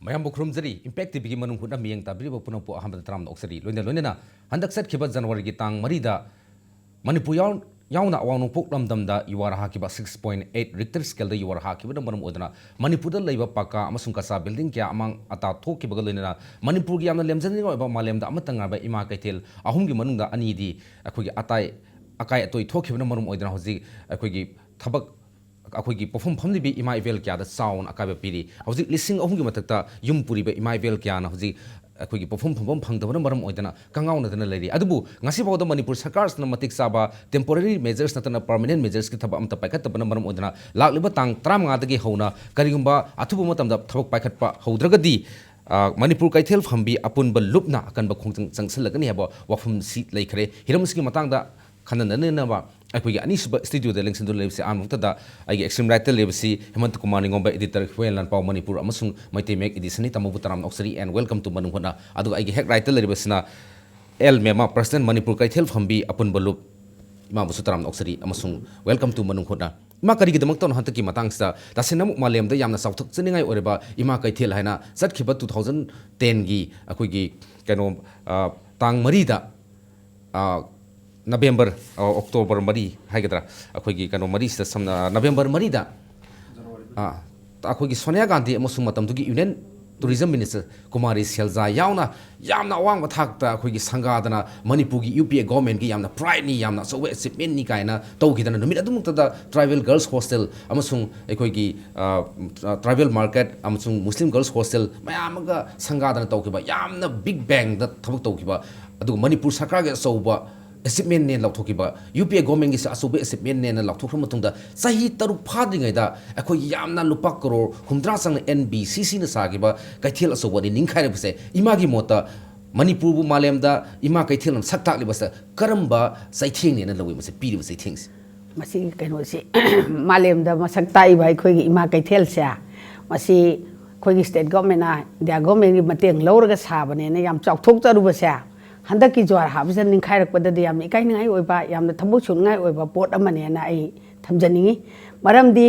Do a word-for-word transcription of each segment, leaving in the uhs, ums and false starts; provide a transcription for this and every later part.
ꯃꯌꯥꯝꯕꯨ ꯈꯨꯔꯨꯝꯖꯔꯤ꯫ Impact ꯇꯤꯚꯤꯒꯤ ꯃꯅꯨꯡ ꯍꯨꯠꯅ ꯃꯤꯠꯌꯦꯡ ꯇꯥꯕꯤꯔꯤꯕ ꯄꯨꯝꯅꯃꯛꯄꯨ ꯑꯍꯥꯟꯕꯗ ꯇꯔꯥꯝꯅ ꯑꯣꯛꯆꯔꯤ꯫ ꯂꯣꯏꯅ ꯂꯣꯏꯅꯅ ꯍꯟꯗꯛ ꯆꯠꯈꯤꯕ ꯖꯅꯋꯥꯔꯤꯒꯤ ꯇꯥꯡ ꯃꯔꯤꯗ ꯃꯅꯤꯄꯨꯔ ꯌꯥꯎ-, ꯌꯥꯎꯅ ꯑꯋꯥꯡ ꯅꯣꯡꯄꯣꯛ ꯂꯝꯗꯝꯗ ꯌꯨ ꯑꯥꯔ ꯍꯥꯈꯤꯕ, six point eight Richter scale the U R ꯍꯥꯈꯤꯕꯅ ꯃꯔꯝ ꯑꯣꯏꯗꯨꯅ ꯃꯅꯤꯄꯨꯔꯗ ꯂꯩꯕ ꯄꯀꯥ ꯑꯃꯁꯨꯡ ꯀꯆꯥ building ꯀꯌꯥ ꯑꯃꯥꯡ ꯑꯇꯥ ꯊꯣꯛꯈꯤꯕꯒ ꯂꯣꯏꯅꯅ ꯃꯅꯤꯄꯨꯔꯒꯤ ꯌꯥꯝꯅ ꯂꯦꯝꯖꯅꯤꯡꯉꯥꯏ ꯑꯣꯏꯕ ꯃꯥꯂꯦꯝꯗ ꯑꯃꯠꯇ ꯉꯥꯏꯔꯕ ꯏꯃꯥ ꯀꯩꯊꯦꯜ ꯑꯍꯨꯝꯒꯤ ꯃꯅꯨꯡꯗ ꯑꯅꯤꯗꯤ ꯑꯩꯈꯣꯏꯒꯤ ꯑꯇꯥꯏ-, ꯑꯀꯥꯏ ꯑꯇꯣꯏ ꯊꯣꯛꯈꯤꯕꯅ ꯃꯔꯝ ꯑꯣꯏꯗꯨꯅ ꯍꯧꯖꯤꯛ ꯑꯩꯈꯣꯏꯒꯤ ꯊꯕꯛ ꯑꯩꯈꯣꯏꯒꯤ ꯄꯣꯠꯐꯝ ꯐꯝꯂꯤꯕꯤ ꯏꯃꯥ ꯏꯕꯦꯜ ꯀꯌꯥꯗ ꯆꯥꯎꯅ ꯑꯀꯥꯏꯕ ꯄꯤꯔꯤ꯫ ꯍꯧꯖꯤꯛ ꯂꯤꯁꯤꯡ ꯑꯍꯨꯝꯒꯤ ꯃꯊꯛꯇ ꯌꯨꯝ ꯄꯨꯔꯤꯕ ꯏꯃꯥ ꯏꯕꯦꯜ ꯀꯌꯥꯅ ꯍꯧꯖꯤꯛ ꯑꯩꯈꯣꯏꯒꯤ ꯄꯣꯠꯐꯝ ꯐꯝꯐꯝ ꯐꯪꯗꯕꯅ ꯃꯔꯝ ꯑꯣꯏꯗꯅ ꯀꯪꯉꯥꯎꯅꯗꯅ ꯂꯩꯔꯤ꯫ ꯑꯗꯨꯕꯨ ꯉꯁꯤ ꯐꯥꯎꯗ ꯃꯅꯤꯄꯨꯔ ꯁꯔꯀꯥꯔꯁꯤꯅ ꯃꯇꯤꯛ ꯆꯥꯕ temporary measures ꯅꯠꯇꯅ permanent measures ꯀꯤ ꯊꯕꯛ ꯑꯃꯠꯇ ꯄꯥꯏꯈꯠꯇꯕꯅ ꯃꯔꯝ ꯑꯣꯏꯗꯅ ꯂꯥꯛꯂꯤꯕ ꯇꯥꯡ ꯇꯔꯥꯃꯉꯥꯗꯒꯤ ꯍꯧꯅ ꯀꯔꯤꯒꯨꯝꯕ ꯑꯊꯨꯕ ꯃꯇꯝꯗ ꯊꯕꯛ ꯄꯥꯏꯈꯠꯄ ꯍꯧꯗ꯭ꯔꯒꯗꯤ, ꯑ, ꯃꯅꯤꯄꯨꯔ ꯀꯩꯊꯦꯜ ꯐꯝꯕꯤ ꯑꯄꯨꯟꯕ ꯂꯨꯞꯅ ꯑꯀꯟꯕ ꯈꯣꯡꯖꯪ ꯆꯪꯁꯤꯜꯂꯒꯅꯤ ꯍꯥꯏꯕ ꯋꯥꯐꯝꯁꯤ ꯂꯩꯈ꯭ꯔꯦ꯫ ꯍꯤꯔꯝꯁꯤꯒꯤ ꯃꯇꯥꯡꯗ ꯈꯟꯅ ꯅꯩꯅꯅꯕ ꯑꯩꯈꯣꯏꯒꯤ ꯑꯅꯤꯁꯨꯕ studio ꯗ ꯂꯦꯡꯁꯤꯟꯗꯨꯅ ꯂꯩꯕꯁꯤ ꯑꯍꯥꯟꯕ ꯃꯛꯇꯗ ꯑꯩꯒꯤ extreme right ꯇ ꯂꯩꯕꯁꯤ ꯍꯦꯃꯟꯇ ꯀꯨꯃꯥꯔ ꯅꯤꯉꯣꯝꯕ, editor, ꯍꯨꯌꯦꯟ ꯂꯥꯟꯄꯥꯎ ꯃꯅꯤꯄꯨꯔ ꯑꯃꯁꯨꯡ ꯃꯩꯇꯩ ꯃꯌꯦꯛ edition ꯅꯤ꯫ ꯇꯥꯃꯣꯕꯨ ꯇꯔꯥꯝꯅ ꯑꯣꯛꯆꯔꯤ and welcome to ꯃꯅꯨꯡ ꯍꯨꯠꯅ꯫ ꯑꯗꯨꯒ ꯑꯩꯒꯤ ꯍꯦꯛ right ꯇ ꯂꯩꯔꯤꯕꯁꯤꯅ ꯑꯦꯜ ꯃꯦꯃꯥ, president ꯃꯅꯤꯄꯨꯔ ꯀꯩꯊꯦꯜ ꯐꯝꯕꯤ ꯑꯄꯨꯟꯕ ꯂꯨꯞ, ꯏꯃꯥꯕꯨꯁꯨ ꯇꯔꯥꯝꯅ ꯑꯣꯛꯆꯔꯤ ꯑꯃꯁꯨꯡ welcome to ꯃꯅꯨꯡ ꯍꯨꯠꯅ꯫ ꯏꯃꯥ, ꯀꯔꯤꯒꯤꯗꯃꯛꯇꯅꯣ ꯍꯟꯗꯛꯀꯤ ꯃꯇꯥꯡꯁꯤꯗ ꯇꯁꯦꯡꯅꯃꯛ ꯃꯥꯂꯦꯝꯗ ꯌꯥꯝꯅ ꯆꯥꯎꯊꯣꯛꯆꯅꯤꯡꯉꯥꯏ ꯑꯣꯏꯔꯕ ꯏꯃꯥ ꯀꯩꯊꯦꯜ ꯍꯥꯏꯅ ꯆꯠꯈꯤꯕ two thousand ten ꯒꯤ ꯑꯩꯈꯣꯏꯒꯤ ꯀꯩꯅꯣ, ꯑ, ꯇꯥꯡ ꯃꯔꯤꯗ, ꯑ, ꯅꯕꯦꯝꯕꯔ, ꯑ, ꯑꯣꯛꯇꯣꯕꯔ ꯃꯔꯤ ꯍꯥꯏꯒꯗ꯭ꯔꯥ, ꯑꯩꯈꯣꯏꯒꯤ ꯀꯩꯅꯣ ꯃꯔꯤꯁꯤꯗ ꯁꯝꯅ, ꯅꯕꯦꯝꯕꯔ ꯃꯔꯤꯗ, ꯑ, ꯑꯩꯈꯣꯏꯒꯤ ꯁꯣꯅꯤꯌꯥ ꯒꯥꯟꯙꯤ ꯑꯃꯁꯨꯡ ꯃꯇꯝꯗꯨꯒꯤ Union Tourism Minister ꯀꯨꯃꯥꯔꯤ ꯁꯦꯜꯖꯥ ꯌꯥꯎꯅ ꯌꯥꯝꯅ ꯑꯋꯥꯡꯕ ꯊꯥꯛꯇ ꯑꯩꯈꯣꯏꯒꯤ ꯁꯪꯒꯥꯗꯅ ꯃꯅꯤꯄꯨꯔꯒꯤ ꯌꯨ ꯄꯤ ꯑꯦ government ꯀꯤ ꯌꯥꯝꯅ pride ꯅꯤ, ꯌꯥꯝꯅ ꯑꯆꯧꯕ achievement ꯅꯤ ꯀꯥꯏꯅ ꯇꯧꯈꯤꯗꯅ ꯅꯨꯃꯤꯠ ꯑꯗꯨꯃꯛꯇꯗ tribal girls hostel ꯑꯃꯁꯨꯡ ꯑꯩꯈꯣꯏꯒꯤ, ꯑ, tribal market ꯑꯃꯁꯨꯡ Muslim girls hostel ꯃꯌꯥꯝ ꯑꯃꯒ ꯁꯪꯒꯥꯗꯅ ꯇꯧꯈꯤꯕ ꯌꯥꯝꯅ big bang ꯗ ꯊꯕꯛ ꯇꯧꯈꯤꯕ, ꯑꯗꯨꯒ ꯃꯅꯤꯄꯨꯔ ꯁꯔꯀꯥꯔꯒꯤ ꯑꯆꯧꯕ achievement ꯅꯦꯅ ꯂꯥꯎꯊꯣꯛꯈꯤꯕ, ꯌꯨ ꯄꯤ ꯑꯦ government ꯒꯤꯁꯦ ꯑꯆꯧꯕ achievement ꯅꯦꯅ ꯂꯥꯎꯊꯣꯛꯈ꯭ꯔ ꯃꯇꯨꯡꯗ ꯆꯍꯤ ꯇꯔꯨꯛ ꯐꯥꯗ꯭ꯔꯤꯉꯩꯗ ꯑꯩꯈꯣꯏꯒꯤ ꯌꯥꯝꯅ ꯂꯨꯄꯥ ꯀꯔꯣꯔ ꯍꯨꯝꯗ꯭ꯔꯥ ꯆꯪꯅ N B C C ꯅ ꯁꯥꯈꯤꯕ ꯀꯩꯊꯦꯜ ꯑꯆꯧꯕ ꯑꯅꯤ ꯅꯤꯡꯈꯥꯏꯔꯛꯄꯁꯦ ꯏꯃꯥꯒꯤ ꯃꯣꯠꯇ ꯃꯅꯤꯄꯨꯔꯕꯨ ꯃꯥꯂꯦꯝꯗ ꯏꯃꯥ ꯀꯩꯊꯦꯜꯅ ꯁꯛ ꯇꯥꯛꯂꯤꯕꯁꯦ ꯀꯔꯝꯕ ꯆꯩꯊꯦꯡꯅꯦꯅ ꯂꯧꯏ ꯃꯁꯤ ꯄꯤꯔꯤꯕ ꯆꯩꯊꯦꯡꯁꯦ? ꯃꯁꯤꯒꯤ ꯀꯩꯅꯣꯁꯤ, ꯃꯥꯂꯦꯝꯗ ꯃꯁꯛ ꯇꯥꯛꯏꯕ ꯑꯩꯈꯣꯏꯒꯤ ꯏꯃꯥ ꯀꯩꯊꯦꯜꯁꯦ, ꯃꯁꯤ ꯑꯩꯈꯣꯏꯒꯤ state government ꯅ, India government ꯀꯤ ꯃꯇꯦꯡ ꯂꯧꯔꯒ ꯁꯥꯕꯅꯦꯅ ꯌꯥꯝ ꯆꯥꯎꯊꯣꯛꯆꯔꯨꯕꯁꯦ, ꯍꯟꯗꯛꯀꯤ ꯖ꯭ꯋꯥꯔ ꯍꯥꯕꯁꯤꯗ ꯅꯤꯡꯈꯥꯏꯔꯛꯄꯗꯗꯤ ꯌꯥꯝꯅ ꯏꯀꯥꯏꯅꯤꯡꯉꯥꯏ ꯑꯣꯏꯕ, ꯌꯥꯝꯅ ꯊꯃꯣꯏ ꯁꯣꯛꯅꯤꯡꯉꯥꯏ ꯑꯣꯏꯕ ꯄꯣꯠ ꯑꯃꯅꯦꯅ ꯑꯩ ꯊꯝꯖꯅꯤꯡꯉꯤ꯫ ꯃꯔꯝꯗꯤ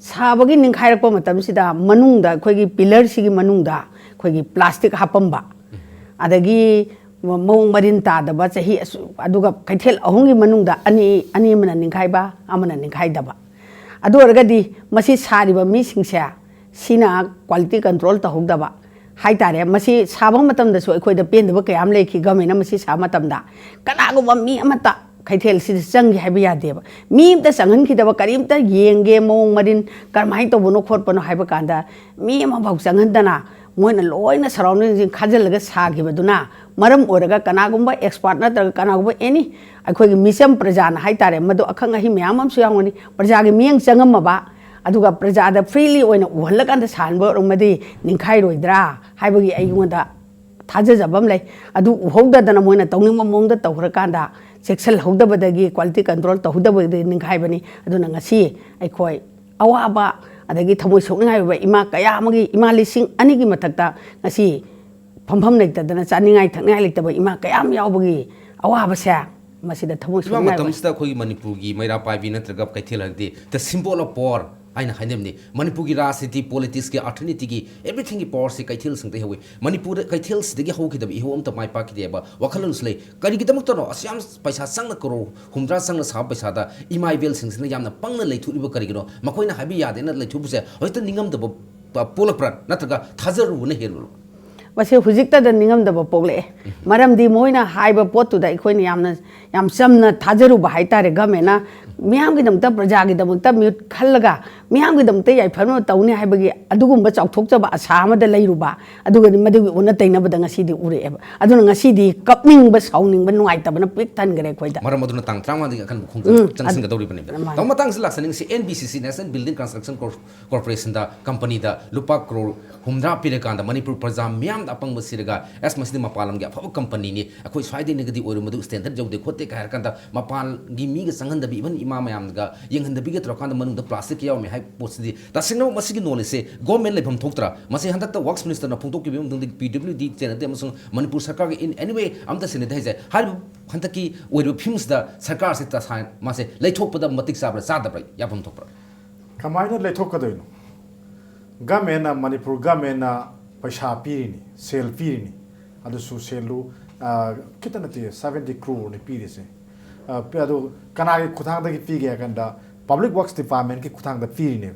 ꯁꯥꯕꯒꯤ ꯅꯤꯡꯈꯥꯏꯔꯛꯄ ꯃꯇꯝꯁꯤꯗ ꯃꯅꯨꯡꯗ ꯑꯩꯈꯣꯏꯒꯤ ꯄꯤꯂꯔꯁꯤꯒꯤ ꯃꯅꯨꯡꯗ ꯑꯩꯈꯣꯏꯒꯤ ꯄ꯭ꯂꯥꯁꯇꯤꯛ ꯍꯥꯞꯄꯝꯕ, ꯑꯗꯒꯤ ꯃꯑꯣꯡ ꯃꯔꯤꯟ ꯇꯥꯗꯕ ꯆꯍꯤ ꯑꯁꯨ-, ꯑꯗꯨꯒ ꯀꯩꯊꯦꯜ ꯑꯍꯨꯝꯒꯤ ꯃꯅꯨꯡꯗ ꯑꯅꯤ, ꯑꯅꯤ ꯑꯃꯅ ꯅꯤꯡꯈꯥꯏꯕ, ꯑꯃꯅ ꯅꯤꯡꯈꯥꯏꯗꯕ꯫ ꯑꯗꯨ ꯑꯣꯏꯔꯒꯗꯤ ꯃꯁꯤ ꯁꯥꯔꯤꯕ ꯃꯤꯁꯤꯡꯁꯦ ꯁꯤꯅ quality control ꯇꯧꯍꯧꯗꯕ ꯍꯥꯏꯇꯥꯔꯦ꯫ ꯃꯁꯤ ꯁꯥꯕ ꯃꯇꯝꯗꯁꯨ ꯑꯩꯈꯣꯏꯗ ꯄꯦꯟꯗꯕ ꯀꯌꯥ ꯑꯃ ꯂꯩꯈꯤ꯫ ꯒꯚꯔꯟꯃꯦꯟꯅ ꯃꯁꯤ ꯁꯥꯕ ꯃꯇꯝꯗ ꯀꯅꯥꯒꯨꯝꯕ ꯃꯤ ꯑꯃꯠꯇ ꯀꯩꯊꯦꯜꯁꯤꯗ ꯆꯪꯒꯦ ꯍꯥꯏꯕ ꯌꯥꯗꯦꯕ꯫ ꯃꯤ ꯑꯃꯇ ꯆꯪꯍꯟꯈꯤꯗꯕ, ꯀꯔꯤꯝꯇ ꯌꯦꯡꯒꯦ, ꯃꯑꯣꯡ ꯃꯔꯤꯟ ꯀꯔꯝꯍꯥꯏꯅ ꯇꯧꯕꯅꯣ ꯈꯣꯠꯄꯅꯣ ꯍꯥꯏꯕ ꯀꯥꯟꯗ ꯃꯤ ꯑꯃꯐꯥꯎ ꯆꯪꯍꯟꯗꯅ ꯃꯣꯏꯅ ꯂꯣꯏꯅ ꯁꯔꯥꯎꯟꯗꯤꯡꯁꯤꯡ ꯈꯥꯖꯤꯜꯂꯒ ꯁꯥꯈꯤꯕꯗꯨꯅ ꯃꯔꯝ ꯑꯣꯏꯔꯒ ꯀꯅꯥꯒꯨꯝꯕ ꯑꯦꯛꯁꯄꯥꯔꯠ ꯅꯠꯇ꯭ꯔꯒ ꯀꯅꯥꯒꯨꯝꯕ ꯑꯦꯅꯤ ꯑꯩꯈꯣꯏꯒꯤ ꯃꯤꯆꯝ ꯄ꯭ꯔꯖꯥꯅ ꯍꯥꯏꯇꯥꯔꯦ, ꯃꯗꯨ ꯑꯈꯪ ꯑꯍꯩ ꯃꯌꯥꯝ ꯑꯃꯁꯨ ꯌꯥꯎꯒꯅꯤ, ꯄ꯭ꯔꯖꯥꯒꯤ ꯃꯤꯠꯌꯦꯡ ꯆꯪꯉꯝꯃꯕ, ꯑꯗꯨꯒ ꯄ꯭ꯔꯖꯥꯗ ꯐ꯭ꯔꯤꯂꯤ ꯑꯣꯏꯅ ꯎꯍꯜꯂꯀꯥꯟꯗ ꯁꯥꯍꯟꯕ ꯑꯣꯏꯔꯝꯃꯗꯤ ꯅꯤꯡꯈꯥꯏꯔꯣꯏꯗ꯭ꯔꯥ ꯍꯥꯏꯕꯒꯤ ꯑꯩꯉꯣꯟꯗ ꯊꯥꯖꯖꯕ ꯑꯃ ꯂꯩ꯫ ꯑꯗꯨ ꯎꯍꯧꯗꯗꯅ ꯃꯣꯏꯅ ꯇꯧꯅꯤꯡꯕ ꯃꯑꯣꯡꯗ ꯇꯧꯈ꯭ꯔꯀꯥꯟꯗ ꯆꯦꯛꯁꯤꯜꯍꯧꯗꯕꯗꯒꯤ, quality control ꯇꯧꯍꯧꯗꯕꯗꯒꯤ ꯅꯤꯡꯈꯥꯏꯕꯅꯤ꯫ ꯑꯗꯨꯅ ꯉꯁꯤ ꯑꯩꯈꯣꯏ ꯑꯋꯥꯕ ꯑꯗꯒꯤ ꯊꯃꯣꯏ ꯁꯣꯛꯅꯤꯡꯉꯥꯏ ꯑꯣꯏꯕ ꯏꯃꯥ ꯀꯌꯥ ꯑꯃꯒꯤ, ꯏꯃꯥ ꯂꯤꯁꯤꯡ ꯑꯅꯤꯒꯤ ꯃꯊꯛꯇ ꯉꯁꯤ ꯐꯝꯐꯝ ꯂꯩꯇꯗꯅ, ꯆꯥꯅꯤꯡꯉꯥꯏ ꯊꯛꯅꯤꯡꯉꯥꯏ ꯂꯩꯇꯕ ꯏꯃꯥ ꯀꯌꯥ ꯑꯃ ꯌꯥꯎꯕꯒꯤ ꯑꯋꯥꯕꯁꯦ ꯃꯁꯤꯗ ꯊꯃꯣꯏ ꯏꯃꯥ, ꯁꯣꯛꯅꯤꯡꯉꯥꯏ ꯑꯣꯏ꯫ ꯃꯇꯝꯁꯤꯗ ꯑꯩꯈꯣꯏꯒꯤ ꯃꯅꯤꯄꯨꯔꯒꯤ ꯃꯩꯔꯥ ꯄꯥꯏꯕꯤ ꯅꯠꯇ꯭ꯔꯒ ꯀꯩꯊꯦꯜ ꯍꯥꯏꯕꯗꯤ the symbol of power ꯍꯥꯏꯅ ꯍꯥꯏꯅꯕꯅꯤ꯫ ꯃꯅꯤꯄꯨꯔꯒꯤ ꯔꯥꯖꯅꯤꯇꯤ, ꯄꯣꯂꯤꯇꯤꯛꯁꯀꯤ, ꯑꯥꯔꯊꯅꯤꯇꯤꯒꯤ everythingꯒꯤ powerꯁꯤ ꯀꯩꯊꯦꯜꯁꯤꯡꯗꯒꯤ ꯍꯧꯏ꯫ ꯃꯅꯤꯄꯨꯔꯗ ꯀꯩꯊꯦꯜꯁꯤꯗꯒꯤ ꯍꯧꯈꯤꯗꯕ ꯏꯍꯧ ꯑꯃꯠꯇ ꯃꯥꯏ ꯄꯥꯛꯈꯤꯗꯦꯕ ꯋꯥꯈꯜꯂꯣꯟꯁꯨ ꯂꯩ꯫ ꯀꯔꯤꯒꯤꯗꯃꯛꯇꯅꯣ ꯑꯁꯨꯛ ꯌꯥꯝ ꯄꯩꯁꯥ ꯆꯪꯅ, ꯀꯔꯣꯔ ꯍꯨꯝꯗ꯭ꯔꯥ ꯆꯪꯅ ꯁꯥꯕ ꯄꯩꯁꯥꯗ ꯏꯃꯥ ꯏꯕꯦꯜꯁꯤꯡꯁꯤꯅ ꯌꯥꯝꯅ ꯄꯪꯅ ꯂꯩꯊꯣꯛꯂꯤꯕ ꯀꯔꯤꯒꯤꯅꯣ? ꯃꯈꯣꯏꯅ ꯍꯥꯏꯕ ꯌꯥꯗꯦꯅ ꯂꯩꯊꯣꯛꯄꯁꯦ ꯍꯧꯖꯤꯛꯇ ꯅꯤꯡꯉꯝꯗꯕ ꯄꯣꯛꯂꯛꯄ꯭ꯔꯥ, ꯅꯠꯇ꯭ꯔꯒ ꯊꯥꯖꯔꯨꯕꯅ ꯍꯦꯜꯂꯨꯔꯣ? ꯃꯁꯤ ꯍꯧꯖꯤꯛꯇꯗ ꯅꯤꯡꯉꯝꯗꯕ ꯄꯣꯛꯂꯛꯑꯦ꯫ ꯃꯔꯝꯗꯤ ꯃꯣꯏꯅ ꯍꯥꯏꯕ ꯄꯣꯠꯇꯨꯗ ꯑꯩꯈꯣꯏꯅ ꯌꯥꯝꯅ, ꯌꯥꯝ ꯆꯝꯅ ꯊꯥꯖꯔꯨꯕ ꯍꯥꯏꯇꯥꯔꯦ꯫ ꯒꯚꯔꯟꯃꯦꯟꯅ ꯃꯤꯌꯥꯝꯒꯤꯗꯃꯛꯇ, ꯄ꯭ꯔꯖꯥꯒꯤꯗꯃꯛꯇ ꯃꯤꯍꯨꯠ ꯈꯜꯂꯒ ꯃꯤꯌꯥꯝꯒꯤꯗꯃꯛꯇ ꯌꯥꯏꯐꯅꯕ ꯇꯧꯅꯤ ꯍꯥꯏꯕꯒꯤ ꯑꯗꯨꯒꯨꯝꯕ ꯆꯥꯎꯊꯣꯛꯆꯕ ꯑꯁꯥ ꯑꯃꯗ ꯂꯩꯔꯨꯕ, ꯑꯗꯨꯒꯗꯤ ꯃꯗꯨꯒꯤ ꯑꯣꯟꯅ ꯇꯩꯅꯕꯗ ꯉꯁꯤꯗꯤ ꯎꯔꯛꯑꯦꯕ꯫ ꯑꯗꯨꯅ ꯉꯁꯤꯗꯤ ꯀꯞꯅꯤꯡꯕ, ꯁꯥꯎꯅꯤꯡꯕ, ꯅꯨꯡꯉꯥꯏꯇꯕꯅ ꯄꯤꯛ ꯊꯟꯈ꯭ꯔꯦ ꯑꯩꯈꯣꯏꯗ꯫ ꯃꯔꯝ ꯑꯗꯨꯅ ꯇꯥꯡ ꯇꯔꯥꯃꯉꯥꯗꯒꯤ ꯑꯀꯟꯕ ꯈꯣꯡꯖꯪ ꯎꯝ, ꯆꯪꯁꯤꯟꯒꯗꯧꯔꯤꯕꯅꯦꯕ꯫ ꯑꯗꯨꯃꯥꯏꯅ꯫ ꯇꯥꯃꯣ, ꯃꯇꯥꯡꯁꯤ ꯂꯥꯛꯆꯅꯤꯡꯉꯤꯁꯤ, N B C C, National Building Construction Corp-, Corporationꯗ, ꯀꯝꯄꯅꯤꯗ ꯂꯨꯄꯥ ꯀ꯭ꯔꯣꯔ ꯍꯨꯝꯗ꯭ꯔꯥ ꯄꯤꯔꯀꯥꯟꯗ ꯃꯅꯤꯄꯨꯔ ꯄ꯭ꯔꯖꯥ ꯃꯤꯌꯥꯝꯗ ꯑꯄꯪꯕ ꯁꯤꯔꯒ, "ꯑꯁ, ꯃꯁꯤꯗꯤ ꯃꯄꯥꯟ ꯂꯝꯒꯤ ꯑꯐꯕ ꯀꯝꯄꯅꯤꯅꯤ, ꯑꯩꯈꯣꯏ ꯁ꯭ꯋꯥꯏꯗꯩꯅꯒꯗꯤ ꯑꯣꯏꯔꯨ ꯃꯗꯨ ꯁ꯭ꯇꯦꯟꯗꯔꯗ ꯌꯧꯗꯦ ꯈꯣꯠꯇꯦ" ꯀꯥꯏ ꯍꯥꯏꯔꯀꯥꯟꯗ ꯃꯄꯥꯟꯒꯤ ꯃꯤꯒ ꯆꯪꯍꯟꯗꯕꯤ, ꯏꯚꯟ ꯏꯃꯥ ꯃꯌꯥꯝꯒ ꯌꯦꯡꯍꯟꯗꯕꯤꯒ ꯇꯧꯔꯀꯥꯟꯗ ꯃꯅꯨꯡꯗ ꯄ꯭ꯂꯥꯁꯇꯤꯛꯀ ꯌꯥꯎꯔꯝꯃꯦ ꯍꯥꯏꯕ ꯄꯣꯠꯁꯤꯗꯤ, ꯇꯁꯦꯡꯅꯃꯛ ꯃꯁꯤꯒꯤ ꯅꯣꯂꯦꯖꯁꯦ ꯒꯣꯔꯃꯦꯟ ꯂꯩꯐꯝ ꯊꯣꯛꯇ꯭ꯔꯥ? ꯃꯁꯤ ꯍꯟꯗꯛꯇ ꯋꯥꯔꯛꯁ ꯃꯤꯅꯤꯁꯇꯔꯅ ꯐꯣꯡꯗꯣꯛꯈꯤꯕ ꯃꯇꯨꯡꯗ P W D ꯆꯦꯟꯅꯗꯦ ꯑꯃꯁꯨꯡ ꯃꯅꯤꯄꯨꯔ ꯁꯔꯀꯥꯔꯒ in any way ꯑꯝꯇ ꯁꯤꯟꯅꯗꯦ ꯍꯥꯏꯁꯦ꯫ ꯍꯥꯏꯔꯤꯕ ꯍꯟꯗꯛꯀꯤ ꯑꯣꯏꯔꯤꯕ ꯐꯤꯕꯝꯁꯤꯗ ꯁꯔꯀꯥꯔꯁꯦ ꯇꯁꯥꯏ-, ꯃꯥꯁꯦ ꯂꯩꯊꯣꯛꯄꯗ ꯃꯇꯤꯛ ꯆꯥꯕ꯭ꯔꯥ, ꯆꯥꯗꯕ꯭ꯔꯥ, ꯌꯥꯐꯝ ꯊꯣꯛꯄ꯭ꯔꯥ? ꯀꯃꯥꯏꯅ ꯂꯩꯊꯣꯛꯀꯗꯣꯏꯅꯣ? ꯒꯃꯦꯟꯅ, ꯃꯅꯤꯄꯨꯔ ꯒꯃꯦꯟꯅ ꯄꯩꯁꯥ ꯄꯤꯔꯤꯅꯤ, ꯁꯦꯜ ꯄꯤꯔꯤꯅꯤ꯫ ꯑꯗꯨꯁꯨ ꯁꯦꯜꯗꯨ, ꯑ, ꯈꯤꯇ ꯅꯠꯇꯦ, seventy crore ꯅꯤ ꯄꯤꯔꯤꯁꯦ꯫ ꯑ, ꯄꯤ-, ꯑꯗꯨ ꯀꯅꯥꯒꯤ ꯈꯨꯠꯊꯥꯡꯗꯒꯤ ꯄꯤꯒꯦ ꯍꯥꯏ ꯀꯥꯟꯗ, Public Works Department ꯀꯤ ꯈꯨꯠꯊꯥꯡꯗ ꯄꯤꯔꯤꯅꯦ꯫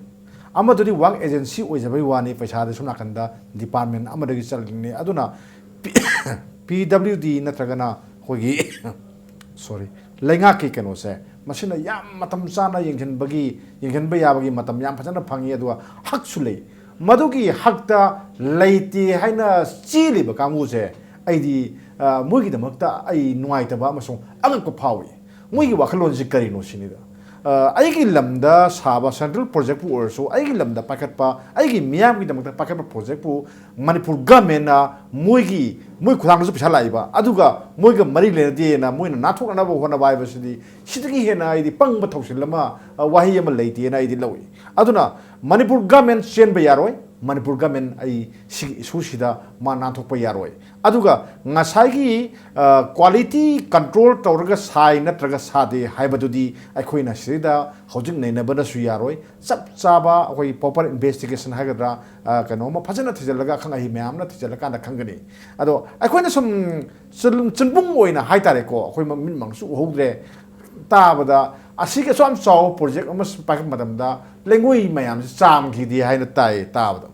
ꯑꯃꯗꯨꯗꯤ work agency ꯑꯣꯏꯖꯕꯩ ꯋꯥꯅꯤ, ꯄꯩꯁꯥꯗꯤ ꯁꯣꯝ ꯅꯥꯀꯟꯗ department ꯑꯃꯗꯒꯤ ꯆꯠꯂꯤꯅꯤ꯫ ꯑꯗꯨꯅ ꯄꯤ-, ꯄꯤ ꯗꯕ꯭ꯂꯤꯎ ꯗꯤ ꯅꯠꯇ꯭ꯔꯒꯅ ꯑꯩꯈꯣꯏꯒꯤ, sorry, ꯂꯩꯉꯥꯛꯀꯤ ꯀꯩꯅꯣꯁꯦ, ꯃꯁꯤꯅ ꯌꯥꯝ ꯃꯇꯝ ꯆꯥꯅ ꯌꯦꯡꯁꯤꯟꯕꯒꯤ, ꯌꯦꯡꯁꯤꯟꯕ ꯌꯥꯕꯒꯤ ꯃꯇꯝ ꯌꯥꯝ ꯐꯖꯅ ꯐꯪꯉꯤ, ꯑꯗꯨꯒ ꯍꯛꯁꯨ ꯂꯩ꯫ ꯃꯗꯨꯒꯤ ꯍꯛꯇ ꯂꯩꯇꯦ ꯍꯥꯏꯅ ꯆꯦꯜꯂꯤꯕ ꯀꯥꯡꯕꯨꯁꯦ, ꯑꯩꯗꯤ, ꯑ, ꯃꯣꯏꯒꯤꯗꯃꯛꯇ ꯑꯩ ꯅꯨꯡꯉꯥꯏꯇꯕ ꯑꯃꯁꯨꯡ ꯑꯉꯛꯄ ꯐꯥꯎꯏ꯫ ꯃꯣꯏꯒꯤ ꯋꯥꯈꯜꯂꯣꯟꯁꯤ ꯀꯔꯤꯅꯣ ꯁꯤꯅꯤꯗ꯫ ꯑ, ꯑꯩꯒꯤ ꯂꯝꯗ ꯁꯥꯕ central project ꯄꯨ ꯑꯣꯏꯔꯁꯨ, ꯑꯩꯒꯤ ꯂꯝꯗ ꯄꯥꯏꯈꯠꯄ, ꯑꯩꯒꯤ ꯃꯤꯌꯥꯝꯒꯤꯗꯃꯛꯇ ꯄꯥꯏꯈꯠꯄ project ꯄꯨ ꯃꯅꯤꯄꯨꯔ ꯒꯃꯦꯟꯅ ꯃꯣꯏꯒꯤ, ꯃꯣꯏ ꯈꯨꯠꯊꯥꯡꯗꯁꯨ ꯄꯩꯁꯥ ꯂꯥꯛꯏꯕ, ꯑꯗꯨꯒ ꯃꯣꯏꯒ ꯃꯔꯤ ꯂꯩꯅꯗꯦꯅ ꯃꯣꯏꯅ ꯅꯥꯟꯊꯣꯛꯅꯅꯕ ꯍꯣꯠꯅꯕ ꯍꯥꯏꯕꯁꯤꯗꯤ, ꯁꯤꯗꯒꯤ ꯍꯦꯟꯅ ꯑꯩꯗꯤ ꯄꯪꯕ ꯊꯧꯁꯤꯜ ꯑꯃ, ꯑ, ꯋꯥꯍꯩ ꯑꯃ ꯂꯩꯇꯦꯅ ꯑꯩꯗꯤ ꯂꯧꯏ꯫ ꯑꯗꯨꯅ ꯃꯅꯤꯄꯨꯔ ꯒꯃꯦꯟ ꯆꯦꯟꯕ ꯌꯥꯔꯣꯏ, ꯃꯅꯤꯄꯨꯔ ꯒꯃꯦꯟ ꯑꯩ ꯁꯤꯒꯤ ꯏꯁꯨꯁꯤꯗ ꯃꯥ ꯅꯥꯟꯊꯣꯛꯄ ꯌꯥꯔꯣꯏ꯫ ꯑꯗꯨꯒ ꯉꯁꯥꯏꯒꯤ, ꯑ, quality control ꯇꯧꯔꯒ ꯁꯥꯏ ꯅꯠꯇ꯭ꯔꯒ ꯁꯥꯗꯦ ꯍꯥꯏꯕꯗꯨꯗꯤ ꯑꯩꯈꯣꯏꯅ ꯁꯤꯗ ꯍꯧꯖꯤꯛ ꯅꯩꯅꯕꯅꯁꯨ ꯌꯥꯔꯣꯏ꯫ ꯆꯞ ꯆꯥꯕ ꯑꯩꯈꯣꯏꯒꯤ proper investigation ꯍꯥꯏꯒꯗ꯭ꯔꯥ, ꯑ, ꯀꯩꯅꯣꯝꯃ ꯐꯖꯅ ꯊꯤꯖꯤꯜꯂꯒ, ꯑꯈꯪ ꯑꯍꯩ ꯃꯌꯥꯝꯅ ꯊꯤꯖꯤꯜꯂꯀꯥꯟꯗ ꯈꯪꯒꯅꯤ꯫ ꯑꯗꯣ ꯑꯩꯈꯣꯏꯅ ꯁꯨꯝ ꯆꯨꯟ-, ꯆꯨꯟꯕꯨꯡ ꯑꯣꯏꯅ ꯍꯥꯏꯇꯥꯔꯦꯀꯣ, ꯑꯩꯈꯣꯏ ꯃꯤꯠꯃꯛꯁꯨ ꯎꯍꯧꯗ꯭ꯔꯦ, ꯇꯥꯕꯗ ꯑꯁꯤꯒꯤ ꯑꯁꯨꯛ ꯌꯥꯝ ꯆꯥꯎꯕ project ꯑꯃ ꯄꯥꯏꯈꯠꯄ ꯃꯇꯝꯗ ꯂꯩꯉꯣꯏ ꯃꯌꯥꯝꯁꯤ ꯆꯥꯝꯈꯤꯗꯦ ꯍꯥꯏꯅ ꯇꯥꯏ ꯇꯥꯕꯗ꯫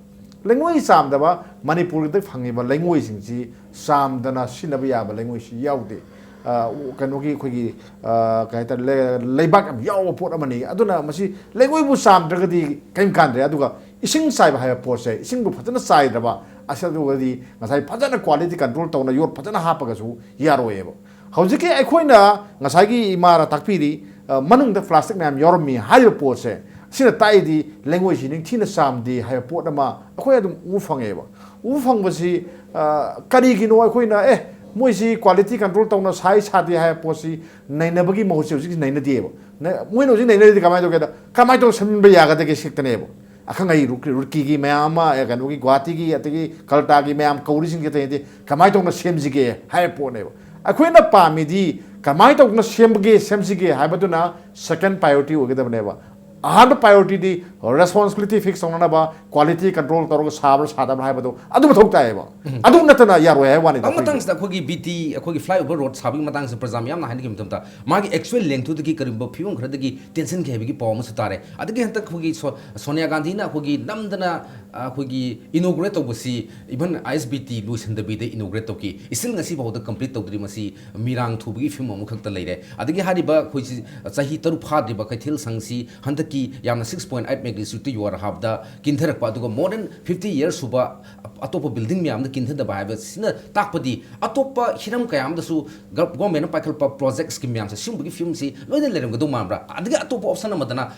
ꯂꯩꯉꯣꯏ ꯆꯥꯝꯗꯕ, ꯃꯅꯤꯄꯨꯔꯗ ꯐꯪꯉꯤꯕ ꯂꯩꯉꯣꯏꯁꯤꯡꯁꯤ ꯆꯥꯝꯗꯅ ꯁꯤꯖꯤꯟꯅꯕ ꯌꯥꯕ ꯂꯩꯉꯣꯏꯁꯤ ꯌꯥꯎꯗꯦ꯫ ꯑ, ꯀꯩꯅꯣꯒꯤ ꯑꯩꯈꯣꯏꯒꯤ, ꯑ, ꯀꯩ ꯍꯥꯏꯇꯥꯔꯦ, ꯂꯩ-, ꯂꯩꯕꯥꯛ ꯌꯥꯝ ꯌꯥꯎꯕ ꯄꯣꯠ ꯑꯃꯅꯤ꯫ ꯑꯗꯨꯅ ꯃꯁꯤ ꯂꯩꯉꯣꯏꯕꯨ ꯆꯥꯝꯗ꯭ꯔꯒꯗꯤ ꯀꯔꯤꯝ ꯀꯥꯟꯗ꯭ꯔꯦ꯫ ꯑꯗꯨꯒ ꯏꯁꯤꯡ ꯆꯥꯏꯕ ꯍꯥꯏꯕ ꯄꯣꯠꯁꯦ, ꯏꯁꯤꯡꯕꯨ ꯐꯖꯅ ꯆꯥꯏꯗ꯭ꯔꯕ, ꯑꯁ, ꯑꯗꯨꯒꯗꯤ ꯉꯁꯥꯏ ꯐꯖꯅ quality control ꯇꯧꯅ ꯌꯣꯠ ꯐꯖꯅ ꯍꯥꯞꯄꯒꯁꯨ ꯌꯥꯔꯣꯏꯌꯦꯕ꯫ ꯍꯧꯖꯤꯛꯀꯤ ꯑꯩꯈꯣꯏꯅ ꯉꯁꯥꯏꯒꯤ ꯏꯃꯥꯅ ꯇꯥꯛꯄꯤꯔꯤ, ꯑ, ꯃꯅꯨꯡꯗ plastic ꯃꯌꯥꯝ ꯌꯥꯎꯔꯝꯃꯤ ꯍꯥꯏꯔꯤꯕ ꯄꯣꯠꯁꯦ, ꯁꯤꯅ ꯇꯥꯛꯏꯗꯤ ꯂꯩꯉꯣꯏꯁꯤ ꯅꯤꯡꯊꯤꯅ ꯆꯥꯝꯗꯦ ꯍꯥꯏꯕ ꯄꯣꯠ ꯑꯃ ꯑꯩꯈꯣꯏ ꯑꯗꯨꯝ ꯎꯕ ꯐꯪꯉꯦꯕ꯫ ꯎꯕ ꯐꯪꯕꯁꯤ, ꯑ, ꯀꯔꯤꯒꯤꯅꯣ ꯑꯩꯈꯣꯏꯅ, "ꯑꯦ, ꯃꯣꯏꯁꯤ quality control ꯇꯧꯅ ꯁꯥꯏ ꯁꯥꯗꯦ" ꯍꯥꯏꯕ ꯄꯣꯠꯁꯤ ꯅꯩꯅꯕꯒꯤ ꯃꯍꯨꯠꯁꯦ ꯍꯧꯖꯤꯛ ꯅꯩꯅꯗꯦꯕ꯫ ꯅ-, ꯃꯣꯏꯅ ꯍꯧꯖꯤꯛ ꯅꯩꯅꯔꯤꯗꯤ ꯀꯃꯥꯏꯅ ꯇꯧꯒꯦꯗ, ꯀꯃꯥꯏꯅ ꯇꯧꯔ ꯁꯦꯝꯖꯤꯟꯕ ꯌꯥꯒꯗꯒꯦ ꯁꯤꯈꯛꯇꯅꯦꯕ꯫ ꯑꯈꯪ ꯑꯍꯩ ꯔꯨꯛ-, ꯔꯨꯔꯀꯤꯒꯤ ꯃꯌꯥꯝ ꯑꯃ, ꯑꯦ, ꯀꯩꯅꯣꯒꯤ ꯒꯨꯋꯥꯍꯥꯇꯤꯒꯤ, ꯑꯗꯒꯤ ꯀꯜꯀꯇꯥꯒꯤ ꯃꯌꯥꯝ ꯀꯧꯔꯤꯁꯤꯡꯁꯦ ꯑꯇꯩ ꯅꯠꯇꯦ, ꯀꯃꯥꯏꯅ ꯇꯧꯅ ꯁꯦꯝꯁꯤꯒꯦ ꯍꯥꯏꯕ ꯄꯣꯠꯅꯦꯕ꯫ ꯑꯩꯈꯣꯏꯅ ꯄꯥꯝꯃꯤꯗꯤ ꯀꯃꯥꯏꯅ ꯇꯧꯅ ꯁꯦꯝꯕꯒꯦ, ꯁꯦꯝꯁꯤꯒꯦ ꯍꯥꯏꯕꯗꯨꯅ second priority ꯑꯣꯏꯒꯗꯕꯅꯦꯕ꯫ ꯑꯍꯥꯟꯕ priority ꯗꯤ responsibility fix ꯇꯧꯅꯅꯕ, quality control ꯇꯧꯔꯒ ꯁꯥꯕ꯭ꯔꯥ ꯁꯥꯗꯕ꯭ꯔꯥ ꯍꯥꯏꯕꯗꯣ ꯑꯗꯨ ꯃꯊꯧ ꯇꯥꯏꯌꯦꯕ꯫ ꯑꯗꯨ ꯅꯠꯇꯅ ꯌꯥꯔꯣꯏ ꯍꯥꯏꯕ ꯋꯥꯅꯤꯗ꯫ ꯑꯗꯨ ꯃꯇꯥꯡꯁꯤꯗ ꯑꯩꯈꯣꯏꯒꯤ ꯕꯤ ꯇꯤ, ꯑꯩꯈꯣꯏꯒꯤ flyover road ꯁꯥꯕꯒꯤ ꯃꯇꯥꯡꯁꯤꯗ ꯄ꯭ꯔꯖꯥ ꯃꯌꯥꯝꯅ ꯍꯥꯏꯅꯈꯤꯕ ꯃꯇꯝꯗ ꯃꯥꯒꯤ actual length ꯇꯨꯗꯒꯤ ꯀꯔꯤꯒꯨꯝꯕ ꯐꯤꯕꯝ ꯈꯔꯗꯒꯤ ꯇꯦꯟꯁꯤꯟꯈꯤ ꯍꯥꯏꯕꯒꯤ ꯄꯥꯎ ꯑꯃꯁꯨ ꯇꯥꯔꯦ꯫ ꯑꯗꯒꯤ ꯍꯟꯗꯛ ꯑꯩꯈꯣꯏꯒꯤ ꯁꯣ-, ꯁꯣꯅꯤꯌꯥ ꯒꯥꯟꯙꯤꯅ ꯑꯩꯈꯣꯏꯒꯤ ꯅꯝꯗꯅ, ꯑ, ꯑꯩꯈꯣꯏꯒꯤ inaugurate ꯇꯧꯕꯁꯤ even I S B T ꯂꯣꯏꯁꯤꯟꯗꯕꯤꯗ inaugurate ꯇꯧꯈꯤ꯫ Still ꯉꯁꯤ ꯐꯥꯎꯗ complete ꯇꯧꯗ꯭ꯔꯤ꯫ ꯃꯁꯤ ꯃꯤꯔꯥꯡ ꯊꯨꯕꯒꯤ ꯐꯤꯕꯝ ꯑꯃꯈꯛꯇ ꯂꯩꯔꯦ꯫ ꯑꯗꯒꯤ ꯍꯥꯏꯔꯤꯕ ꯑꯩꯈꯣꯏꯁꯤ ꯆꯍꯤ ꯇꯔꯨꯛ ꯐꯥꯗ꯭ꯔꯤꯕ ꯀꯩꯊꯦꯜ ꯁꯪꯁꯤ ꯍꯟꯗꯛꯀꯤ ꯌꯥꯝꯅ six point eight magnitude ꯇ ꯌꯨ ꯑꯥꯔ ꯍꯥꯕꯗ ꯀꯤꯟꯊꯔꯛꯄ, ꯑꯗꯨꯒ more than fifty years ꯁꯨꯕ ꯑꯇꯣꯞꯄ building ꯃꯌꯥꯝꯗ ꯀꯤꯟꯊꯗꯕ ꯍꯥꯏꯕꯁꯤꯅ ꯇꯥꯛꯄꯗꯤ ꯑꯇꯣꯞꯄ ꯍꯤꯔꯝ ꯀꯌꯥ ꯑꯃꯗꯁꯨ ꯒ-, government ꯅ ꯄꯥꯏꯈꯠꯂꯛꯄ project scheme ꯃꯌꯥꯝꯁꯦ ꯁꯤꯒꯨꯝꯕꯒꯤ ꯐꯤꯕꯝꯁꯤ ꯂꯣꯏꯅ ꯂꯩꯔꯝꯒꯗꯧ ꯃꯥꯟꯕ꯭ꯔꯥ? ꯑꯗꯒꯤ ꯑꯇꯣꯞꯄ option ꯑꯃꯗꯅ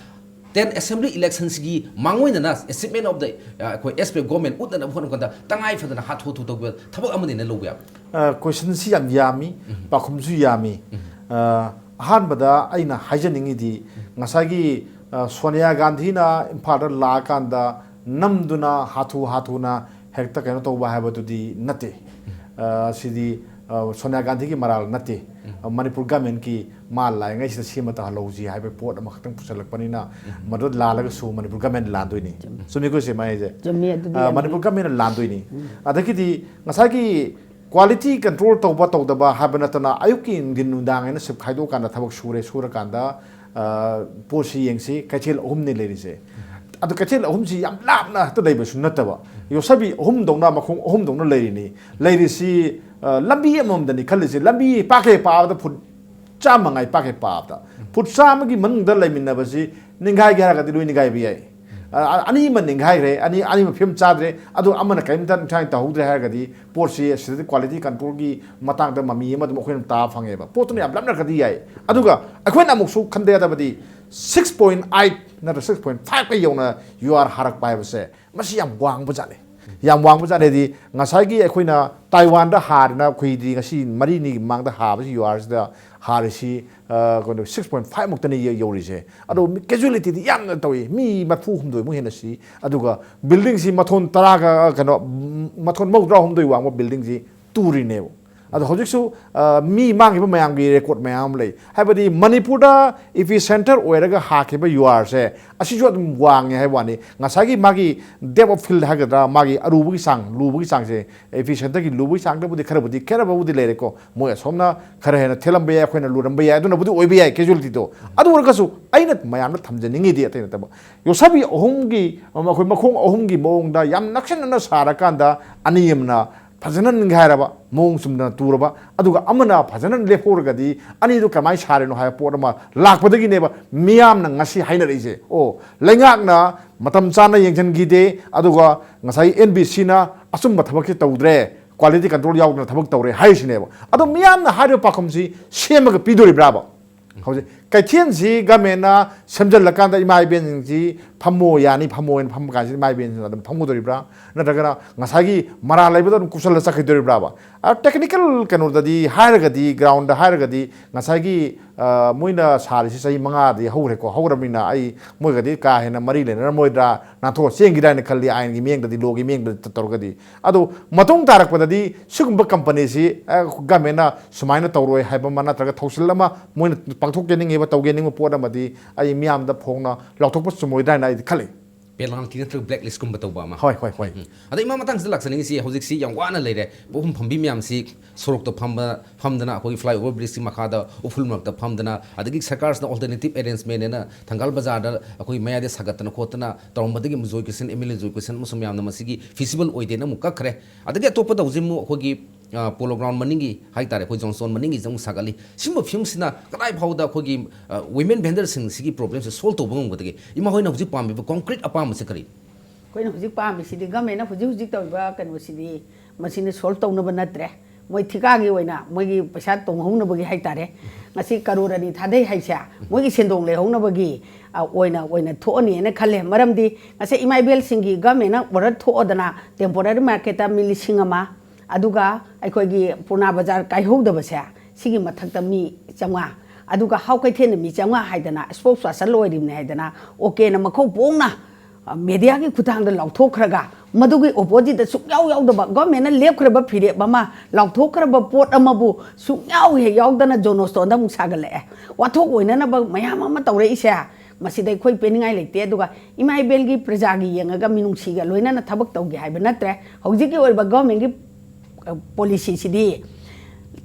ten assembly election ꯁꯤꯒꯤ ꯃꯥꯡꯑꯣꯏꯅꯅ achievement of the, ꯑ, ꯑꯩꯈꯣꯏ S P F government ꯎꯠꯅꯅꯕ ꯍꯣꯠꯅꯕꯗ ꯇꯉꯥꯏ ꯐꯗꯅ ꯍꯥꯊꯨ ꯍꯥꯊꯨ ꯇꯧꯕ ꯊꯕꯛ ꯑꯃꯅꯤꯅ ꯂꯧꯕ ꯌꯥꯕ꯭ꯔꯥ? ꯑ, question ꯁꯤ ꯌꯥꯝ ꯌꯥꯝꯃꯤ, ꯄꯥꯎꯈꯨꯝꯁꯨ ꯌꯥꯝꯃꯤ꯫ ꯑ, ꯑꯍꯥꯟꯕꯗ ꯑꯩꯅ ꯍꯥꯏꯖꯅꯤꯡꯉꯤꯗꯤ, ꯉꯁꯥꯏꯒꯤ, ꯑ, ꯁꯣꯅꯤꯌꯥ ꯒꯥꯟꯙꯤꯅ ꯏꯝꯐꯥꯜꯗ ꯂꯥꯛꯑꯀꯥꯟꯗ ꯅꯝꯗꯨꯅ ꯍꯥꯊꯨ ꯍꯥꯊꯨꯅ ꯍꯦꯛꯇ ꯀꯩꯅꯣ ꯇꯧꯕ ꯍꯥꯏꯕꯗꯨꯗꯤ ꯅꯠꯇꯦ꯫ ꯑ, ꯁꯤꯗꯤ, ꯑ, ꯁꯣꯅꯤꯌꯥ ꯒꯥꯟꯙꯤꯒꯤ ꯃꯔꯥꯜ ꯅꯠꯇꯦ꯫ ꯑ, ꯃꯅꯤꯄꯨꯔ government ꯀꯤ ꯃꯥ ꯂꯥꯛꯏꯉꯩꯁꯤꯗ ꯁꯦꯝꯕ ꯇꯥꯍꯜꯍꯧꯁꯤ ꯍꯥꯏꯕ ꯄꯣꯠ ꯑꯃꯈꯛꯇꯪ ꯄꯨꯁꯜꯂꯛꯄꯅꯤꯅ, ꯃꯗꯨ ꯂꯥꯜꯂꯒꯁꯨ ꯃꯅꯤꯄꯨꯔ government ꯂꯥꯟꯗꯣꯏꯅꯤ꯫ ꯆꯨꯝꯃꯤꯀꯣ ꯁꯤ ꯃꯥ ꯍꯥꯏꯁꯦ? ꯆꯨꯝꯃꯤ, ꯑꯗꯨꯗꯤ ꯑ, ꯌꯥꯝ ꯃꯅꯤꯄꯨꯔ government ꯅ ꯂꯥꯟꯗꯣꯏꯅꯤ꯫ ꯑꯗꯒꯤꯗꯤ ꯉꯁꯥꯏꯒꯤ quality control ꯇꯧꯕ ꯇꯧꯗꯕ ꯍꯥꯏꯕ ꯅꯠꯇꯅ, ꯑꯌꯨꯛꯀꯤ ꯅꯨꯡꯊꯤꯟ ꯅꯨꯡꯗꯥꯡ ꯍꯥꯏꯅ shift ꯈꯥꯏꯗꯣꯛꯑꯀꯥꯟꯗ ꯊꯕꯛ ꯁꯨꯔꯦ, ꯁꯨꯔꯀꯥꯟꯗ, ꯑ, ꯄꯣꯠꯁꯤ ꯌꯦꯡꯁꯤ, ꯀꯩꯊꯦꯜ ꯑꯍꯨꯝꯅꯤ ꯂꯩꯔꯤꯁꯦ꯫ ꯑꯗꯨ ꯀꯩꯊꯦꯜ ꯑꯍꯨꯝꯁꯤ ꯌꯥꯝ ꯂꯥꯞꯅ ꯍꯦꯛꯇ ꯂꯩꯕꯁꯨ ꯅꯠꯇꯕ, ꯌꯣꯠꯁꯕꯤ ꯑꯍꯨꯝꯗꯧꯅ, ꯃꯈꯣꯡ ꯑꯍꯨꯝꯗꯧꯅ ꯂꯩꯔꯤꯅꯤ꯫ ꯂꯩꯔꯤꯁꯤ, ꯑ, ꯂꯝꯕꯤ ꯑꯃꯃꯝꯗꯅꯤ ꯈꯜꯂꯤꯁꯦ꯫ ꯂꯝꯕꯤ ꯄꯥꯛꯀꯩ ꯄꯥꯕꯗ ꯐꯨꯠ ꯆꯥꯝꯃꯉꯥꯏ ꯄꯥꯛꯀꯩ ꯄꯥꯕꯗ, ꯐꯨꯠ ꯆꯥꯝꯃꯒꯤ ꯃꯅꯨꯡꯗ ꯂꯩꯃꯤꯟꯅꯕꯁꯤ ꯅꯤꯡꯈꯥꯏꯒꯦ ꯍꯥꯏꯔꯒꯗꯤ ꯂꯣꯏ ꯅꯤꯡꯈꯥꯏꯕ ꯌꯥꯏ꯫ ꯑ, ꯑ, ꯑꯅꯤ ꯑꯃ ꯅꯤꯡꯈꯥꯏꯈ꯭ꯔꯦ, ꯑꯅꯤ, ꯑꯅꯤꯃꯛ ꯐꯤꯕꯝ ꯆꯥꯗ꯭ꯔꯦ, ꯑꯗꯨ ꯑꯃꯅ ꯀꯔꯤꯝꯇ ꯅꯤꯡꯊꯥꯏ ꯇꯧꯍꯧꯗ꯭ꯔꯦ ꯍꯥꯏꯔꯒꯗꯤ, ꯄꯣꯠꯁꯤ ꯑꯁꯤꯗꯗꯤ quality control ꯒꯤ ꯃꯇꯥꯡꯗ ꯃꯃꯤ ꯑꯃ ꯑꯗꯨꯝ ꯑꯩꯈꯣꯏꯅ ꯇꯥꯕ ꯐꯪꯉꯦꯕ꯫ ꯄꯣꯠꯇꯨꯅ ꯌꯥꯝ ꯂꯥꯞꯅꯔꯒꯗꯤ ꯌꯥꯏ꯫ ꯑꯗꯨꯒ ꯑꯩꯈꯣꯏꯅ ꯑꯃꯨꯛꯁꯨ ꯈꯟꯗ ꯌꯥꯗꯕꯗꯤ, six point eight ꯅꯠꯇ꯭ꯔ six point five ꯀ ꯌꯧꯅ ꯌꯨ ꯑꯥꯔ ꯍꯥꯔꯛꯄ ꯍꯥꯏꯕꯁꯦ, ꯃꯁꯤ ꯌꯥꯝ ꯋꯥꯡꯕ ꯖꯥꯠꯅꯤ꯫ ꯌꯥꯝ ꯋꯥꯡꯕ ꯖꯥꯠꯅꯤꯗꯤ, ꯉꯁꯥꯏꯒꯤ ꯑꯩꯈꯣꯏꯅ ꯇꯥꯏꯋꯥꯟꯗ ꯍꯥꯔꯤꯅ, ꯑꯩꯈꯣꯏꯗꯤ ꯉꯁꯤ ꯃꯔꯤꯅꯤꯒꯤ ꯃꯃꯥꯡꯗ ꯍꯥꯕꯁꯤ, ꯌꯨ ꯑꯥꯔꯁꯤꯗ ꯍꯥꯔꯤꯁꯤ, ꯑ, ꯀꯩꯅꯣ, six point five ꯃꯨꯛꯇꯅꯤ ꯌ-, ꯌꯧꯔꯤꯁꯦ꯫ ꯑꯗꯣ ꯃꯤ casualty ꯗꯤ ꯌꯥꯝꯅ ꯇꯧꯏ, ꯃꯤ ꯃꯔꯐꯨ ꯍꯨꯝꯗꯣꯏꯃꯨꯛ ꯍꯦꯟꯅ ꯁꯤ꯫ ꯑꯗꯨꯒ building ꯁꯤ ꯃꯊꯣꯟ ꯇꯔꯥꯒ, ꯀꯩꯅꯣ, ꯃꯊꯣꯟ ꯃꯧꯗ꯭ꯔꯥ ꯍꯨꯝꯗꯣꯏ ꯋꯥꯡꯕ building ꯁꯤ ꯇꯨꯔꯤꯅꯦꯕ꯫ ꯑꯗꯣ ꯍꯧꯖꯤꯛꯁꯨ ꯑ, ꯃꯤ ꯃꯥꯡꯈꯤꯕ ꯃꯌꯥꯝꯒꯤ ꯔꯦꯀꯣꯔꯗ ꯃꯌꯥꯝ ꯑꯃ ꯂꯩ꯫ ꯍꯥꯏꯕꯗꯤ ꯃꯅꯤꯄꯨꯔꯗ ꯏꯄꯤ ꯁꯦꯟꯇꯔ ꯑꯣꯏꯔꯒ ꯍꯥꯈꯤꯕ ꯌꯨ ꯑꯥꯔꯁꯦ ꯑꯁꯤꯁꯨ ꯑꯗꯨꯝ ꯋꯥꯡꯉꯦ ꯍꯥꯏꯕ ꯋꯥꯅꯤ꯫ ꯉꯁꯥꯏꯒꯤ ꯃꯥꯒꯤ ꯗꯦꯞ ꯑꯣꯐ ꯐꯤꯜꯗ ꯍꯥꯏꯒꯗ꯭ꯔꯥ, ꯃꯥꯒꯤ ꯑꯔꯨꯕꯒꯤ ꯆꯥꯡ, ꯂꯨꯕꯒꯤ ꯆꯥꯡꯁꯦ, ꯏꯄꯤ ꯁꯦꯟꯇꯔꯒꯤ ꯂꯨꯕꯒꯤ ꯆꯥꯡꯗꯕꯨꯗꯤ ꯈꯔꯕꯨꯗꯤ ꯈꯦꯠꯅꯕꯕꯨꯗꯤ ꯂꯩꯔꯦꯀꯣ꯫ ꯃꯣꯏ ꯑꯁꯣꯝꯅ ꯈꯔ ꯍꯦꯟꯅ ꯊꯦꯜꯂꯝꯕ ꯌꯥꯏ, ꯑꯩꯈꯣꯏꯅ ꯂꯨꯔꯝꯕ ꯌꯥꯏ, ꯑꯗꯨꯅꯕꯨꯗꯤ ꯑꯣꯏꯕ ꯌꯥꯏ ꯀꯦꯖꯨꯋꯦꯂꯤꯇꯤꯗꯣ꯫ ꯑꯗꯨ ꯑꯣꯏꯔꯒꯁꯨ ꯑꯩꯅ ꯃꯌꯥꯝꯗ ꯊꯝꯖꯅꯤꯡꯉꯤꯗꯤ ꯑꯇꯩ ꯅꯠꯇꯕ, ꯌꯣꯠꯁꯥꯕꯤ ꯑꯍꯨꯝꯒꯤ, ꯑꯩꯈꯣꯏ ꯃꯈꯣꯡ ꯑꯍꯨꯝꯒꯤ ꯃꯑꯣꯡꯗ ꯌꯥꯝ ꯅꯛꯁꯤꯟꯅꯅ ꯁꯥꯔꯀꯥꯟꯗ ꯑꯅꯤ ꯑꯃꯅ ꯐꯖꯅ ꯅꯤꯡꯒꯥꯏꯔꯕ, ꯃꯑꯣꯡ ꯆꯨꯝꯗꯅ ꯇꯨꯔꯕ, ꯑꯗꯨꯒ ꯑꯃꯅ ꯐꯖꯅ ꯂꯦꯞꯍꯧꯔꯒꯗꯤ ꯑꯅꯤꯗꯨ ꯀꯃꯥꯏꯅ ꯁꯥꯔꯤꯅꯣ ꯍꯥꯏꯕ ꯄꯣꯠ ꯑꯃ ꯂꯥꯛꯄꯗꯒꯤꯅꯦꯕ ꯃꯤꯌꯥꯝꯅ ꯉꯁꯤ ꯍꯥꯏꯅꯔꯛꯏꯁꯦ꯫ ꯑꯣ, ꯂꯩꯉꯥꯛꯅ ꯃꯇꯝ ꯆꯥꯅ ꯌꯦꯡꯁꯤꯟꯈꯤꯗꯦ, ꯑꯗꯨꯒ ꯉꯁꯥꯏ ꯑꯦꯟ ꯕꯤ ꯁꯤꯅ ꯑꯆꯨꯝꯕ ꯊꯕꯛꯁꯤ ꯇꯧꯗ꯭ꯔꯦ, ꯀ꯭ꯋꯥꯂꯤꯇꯤ ꯀꯟꯇ꯭ꯔꯣꯜ ꯌꯥꯎꯗꯅ ꯊꯕꯛ ꯇꯧꯔꯦ ꯍꯥꯏꯔꯤꯁꯤꯅꯦꯕ꯫ ꯑꯗꯣ ꯃꯤꯌꯥꯝꯅ ꯍꯥꯏꯔꯤꯕ ꯄꯥꯎꯈꯨꯝꯁꯤ ꯁꯦꯝꯃꯒ ꯄꯤꯗꯣꯔꯤꯕ꯭ꯔꯥꯕ? ꯍꯧꯖꯤꯛ ꯀꯩꯊꯦꯜꯁꯤ ꯒꯃꯦꯟꯅ ꯁꯦꯝꯖꯤꯜꯂꯀꯥꯟꯗ ꯏꯃꯥ ꯏꯕꯦꯟꯁꯤꯡꯁꯤ ꯐꯝꯃꯣ ꯌꯥꯅꯤ, ꯐꯝꯃꯣ ꯍꯥꯏꯅ ꯐꯝꯕ ꯀꯥꯟꯁꯤꯗ ꯏꯃꯥ ꯏꯕꯦꯟꯁꯤꯡ ꯑꯗꯨꯝ ꯐꯝꯒꯗꯣꯔꯤꯕ꯭ꯔꯥ, ꯅꯠꯇ꯭ꯔꯒꯅ ꯉꯁꯥꯏꯒꯤ ꯃꯔꯥ ꯂꯩꯕꯗ ꯑꯗꯨꯝ ꯀꯨꯞꯁꯜꯂ ꯆꯠꯈꯤꯗꯣꯔꯤꯕ꯭ꯔꯥꯕ? ꯇꯦꯛꯅꯤꯀꯦꯜ ꯀꯩꯅꯣꯗꯗꯤ ꯍꯥꯏꯔꯒꯗꯤ, ꯒ꯭ꯔꯥꯎꯟꯗ ꯍꯥꯏꯔꯒꯗꯤ, ꯉꯁꯥꯏꯒꯤ ꯑ, ꯃꯣꯏꯅ ꯁꯥꯔꯤꯁꯤ ꯆꯍꯤ ꯃꯉꯥꯗꯤ ꯍꯧꯈ꯭ꯔꯦꯀꯣ꯫ ꯍꯧꯔꯕꯅꯤꯅ ꯑꯩ ꯃꯣꯏꯒꯗꯤ ꯀꯥ ꯍꯦꯟꯅ ꯃꯔꯤ ꯂꯩꯅꯔꯝꯃꯣꯏꯗ꯭ꯔꯥ, ꯅꯥꯟꯊꯣꯛꯑ ꯆꯦꯟꯈꯤꯗ꯭ꯔꯥ ꯍꯥꯏꯅ ꯈꯜꯂꯤ, ꯑꯥꯏꯟꯒꯤ ꯃꯤꯠꯌꯦꯡꯗꯗꯤ, ꯂꯣꯒꯤ ꯃꯤꯠꯌꯦꯡꯗꯗꯤ ꯇꯧꯔꯒꯗꯤ꯫ ꯑꯗꯣ ꯃꯇꯨꯡ ꯇꯥꯔꯛꯄꯗꯗꯤ ꯁꯤꯒꯨꯝꯕ ꯀꯝꯄꯅꯤꯁꯤ, ꯑ, ꯒꯃꯦꯟꯅ ꯁꯨꯃꯥꯏꯅ ꯇꯧꯔꯣꯏ ꯍꯥꯏꯕ ꯑꯃ, ꯅꯠꯇ꯭ꯔꯒ ꯊꯧꯁꯤꯜ ꯑꯃ ꯃꯣꯏꯅ ꯄꯥꯡꯊꯣꯛꯆꯅꯤꯡꯉꯤꯕ, ꯇꯧꯖꯅꯤꯡꯕ ꯄꯣꯠ ꯑꯃꯗꯤ ꯑꯩ ꯃꯤꯌꯥꯝꯗ ꯐꯣꯡꯅ ꯂꯥꯎꯊꯣꯛꯄ ꯆꯨꯝꯃꯣꯏꯗ꯭ꯔꯥ ꯍꯥꯏꯅ ꯑꯩꯗꯤ ꯈꯜꯂꯤ꯫ ꯄꯦꯅꯥꯜꯇꯤ ꯅꯠꯇ꯭ꯔꯒ ꯕ꯭ꯂꯦꯛ ꯂꯤꯁꯀꯨꯝꯕ ꯇꯧꯕ ꯑꯃ꯫ ꯍꯣꯏ, ꯍꯣꯏ, ꯍꯣꯏ꯫ ꯎꯝ꯫ ꯑꯗ ꯏꯃꯥ, ꯃꯇꯥꯡꯁꯤꯗ ꯂꯥꯛꯆꯅꯤꯡꯉꯤꯁꯤ, ꯍꯧꯖꯤꯛꯁꯤ ꯌꯥꯝ ꯋꯥꯅ ꯂꯩꯔꯦ, ꯄꯣꯠꯐꯝ ꯐꯝꯕꯤ ꯃꯌꯥꯝꯁꯤ ꯁꯣꯔꯣꯛꯇ ꯐꯝꯕ, ꯐꯝꯗꯅ, ꯑꯩꯈꯣꯏꯒꯤ ꯐ꯭ꯂꯥꯏ ꯑꯣꯚꯔ ꯕ꯭ꯔꯤꯖꯀꯤ ꯃꯈꯥꯗ ꯎꯐꯨꯜ ꯃꯔꯛꯇ ꯐꯝꯗꯅ, ꯑꯗꯒꯤ ꯁꯔꯀꯥꯔꯁꯤꯅ ꯑꯣꯜꯇꯔꯅꯦꯇꯤꯞ ꯑꯦꯔꯦꯟꯖꯃꯦꯟ ꯍꯥꯏꯅ ꯊꯪꯒꯥꯜ ꯕꯖꯥꯔꯗ ꯑꯩꯈꯣꯏ ꯃꯌꯥꯏꯗ ꯁꯥꯒꯠꯇꯅ ꯈꯣꯠꯇꯅ ꯇꯧꯔꯝꯕꯗꯒꯤ ꯑꯃꯨꯛ ꯖꯣꯏ ꯀꯤꯁꯟ, ꯑꯦꯝ ꯑꯦꯜ ꯑꯦ ꯖꯣꯏ ꯀꯤꯁꯟ ꯑꯃꯁꯨꯡ ꯃꯌꯥꯝꯅ ꯃꯁꯤꯒꯤ ꯐꯤꯖꯤꯕꯜ ꯑꯣꯏꯗꯦꯅ ꯑꯃꯨꯛ ꯀꯛꯈ꯭ꯔꯦ꯫ ꯑꯗꯒꯤ ꯑꯇꯣꯞꯄꯗ ꯍꯧꯖꯤꯛ ꯑꯃꯨꯛ ꯑꯩꯈꯣꯏꯒꯤ, ꯑ, ꯄꯣꯂꯣ ꯒ꯭ꯔꯥꯎꯟ ꯃꯅꯤꯡꯒꯤ ꯍꯥꯏꯇꯥꯔꯦ, ꯑꯩꯈꯣꯏ ꯖꯣꯟ ꯁ꯭ꯇꯣꯟ ꯃꯅꯤꯡꯒꯤꯁꯤ ꯑꯃꯨꯛ ꯁꯥꯒꯠꯂꯤ꯫ ꯁꯤꯒꯨꯝꯕ ꯐꯤꯕꯝꯁꯤꯅ ꯀꯗꯥꯏ ꯐꯥꯎꯗ ꯑꯩꯈꯣꯏꯒꯤ, ꯑ, ꯋꯤꯃꯦꯟ ꯚꯦꯟꯗꯔꯁꯤꯡꯁꯤꯒꯤ ꯄ꯭ꯔꯣꯕ꯭ꯂꯦꯝꯁꯦ ꯁꯣꯜꯕ ꯇꯧꯕ ꯉꯝꯒꯗꯒꯦ? ꯏꯃꯥ ꯍꯣꯏꯅ ꯍꯧꯖꯤꯛ ꯄꯥꯝꯃꯤꯕ ꯀꯣꯟꯀ꯭ꯔꯤꯠ ꯑꯄꯥꯝꯕꯁꯦ ꯀꯔꯤ? ꯑꯩꯈꯣꯏꯅ ꯍꯧꯖꯤꯛ ꯄꯥꯝꯃꯤꯁꯤꯗꯤ, ꯒꯃꯦꯟꯅ ꯍꯧꯖꯤꯛ ꯍꯧꯖꯤꯛ ꯇꯧꯔꯤꯕ ꯀꯩꯅꯣꯁꯤꯗꯤ, ꯃꯁꯤꯅ ꯁꯣꯜꯕ ꯇꯧꯅꯕ ꯅꯠꯇ꯭ꯔꯦ꯫ ꯃꯣꯏ ꯊꯤꯀꯥꯒꯤ ꯑꯣꯏꯅ ꯃꯣꯏꯒꯤ ꯄꯩꯁꯥ ꯇꯣꯡꯍꯧꯅꯕꯒꯤ ꯍꯥꯏꯇꯥꯔꯦ, ꯉꯁꯤ ꯀꯔꯣꯔ ꯑꯅꯤ ꯊꯥꯗꯩ ꯍꯥꯏꯁꯦ, ꯃꯣꯏꯒꯤ ꯁꯦꯟꯗꯣꯡ ꯂꯩꯍꯧꯅꯕꯒꯤ, ꯑ, ꯑꯣꯏꯅ, ꯑꯣꯏꯅ ꯊꯣꯛꯑꯅꯤꯅ ꯈꯜꯂꯦ꯫ ꯃꯔꯝꯗꯤ ꯉꯁꯤ ꯏꯃꯥ ꯏꯕꯦꯜꯁꯤꯡꯒꯤ ꯒꯃꯦꯟꯅ ꯑꯣꯔꯗꯔ ꯊꯣꯛꯑꯗꯅ ꯇꯦꯝꯄꯣꯔꯔꯤ ꯃꯥꯔꯀꯦꯠꯇ ꯃꯤ ꯂꯤꯁꯤꯡ ꯑꯃ, ꯑꯗꯨꯒ ꯑꯩꯈꯣꯏꯒꯤ ꯄꯨꯔꯅꯥ ꯕꯖꯥꯔ ꯀꯥꯏꯍꯧꯗꯕꯁꯦ, ꯁꯤꯒꯤ ꯃꯊꯛꯇ ꯃꯤ ꯆꯥꯝꯃꯉꯥ, ꯑꯗꯨꯒ ꯍꯥꯎ ꯀꯩꯊꯦꯜꯗ ꯃꯤ ꯆꯥꯝꯃꯉꯥ ꯍꯥꯏꯗꯅ, ꯁ꯭ꯄꯣꯛꯁ ꯄꯥꯔꯁꯟ ꯑꯣꯏꯔꯤꯕꯅꯤ ꯍꯥꯏꯗꯅ, ꯑꯣ ꯀꯦꯅ ꯃꯈꯧ ꯄꯣꯡꯅ, ꯑ, ꯃꯦꯗꯤꯌꯥꯒꯤ ꯈꯨꯠꯊꯥꯡꯗ ꯂꯥꯎꯊꯣꯛꯈ꯭ꯔꯒ, ꯃꯗꯨꯒꯤ ꯑꯣꯄꯣꯖꯤꯠꯇ ꯁꯨꯛꯌꯥꯎ ꯌꯥꯎꯗꯕ, ꯒꯚꯔꯟꯃꯦꯟꯠꯅ ꯂꯦꯞꯈ꯭ꯔꯕ ꯐꯤꯔꯦꯞ ꯑꯃ, ꯂꯥꯎꯊꯣꯛꯈ꯭ꯔꯕ ꯄꯣꯠ ꯑꯃꯕꯨ ꯁꯨꯛꯌꯥꯎ ꯍꯦꯛ ꯌꯥꯎꯗꯅ ꯖꯣꯟ ꯁ꯭ꯇꯣꯟꯗ ꯑꯃꯨꯛ ꯁꯥꯒꯠꯂꯛꯑꯦ꯫ ꯋꯥꯊꯣꯛ ꯑꯣꯏꯅꯅꯕ ꯃꯌꯥꯝ ꯑꯃ ꯇꯧꯔꯛꯏꯁꯦ, ꯃꯁꯤꯗ ꯑꯩꯈꯣꯏ ꯄꯦꯟꯅꯤꯡꯉꯥꯏ ꯂꯩꯇꯦ꯫ ꯑꯗꯨꯒ ꯏꯃꯥ ꯏꯕꯦꯜꯒꯤ ꯄ꯭ꯔꯖꯥꯒꯤ ꯌꯦꯡꯉꯒ ꯃꯤꯅꯨꯡꯁꯤꯒ ꯂꯣꯏꯅꯅ ꯊꯕꯛ ꯇꯧꯒꯦ ꯍꯥꯏꯕ ꯅꯠꯇ꯭ꯔꯦ꯫ ꯍꯧꯖꯤꯛꯀꯤ ꯑꯣꯏꯔꯤꯕ ꯒꯚꯔꯟꯃꯦꯟꯠꯀꯤ, ꯑ, ꯄꯣꯂꯤꯁꯤꯁꯤꯗꯤ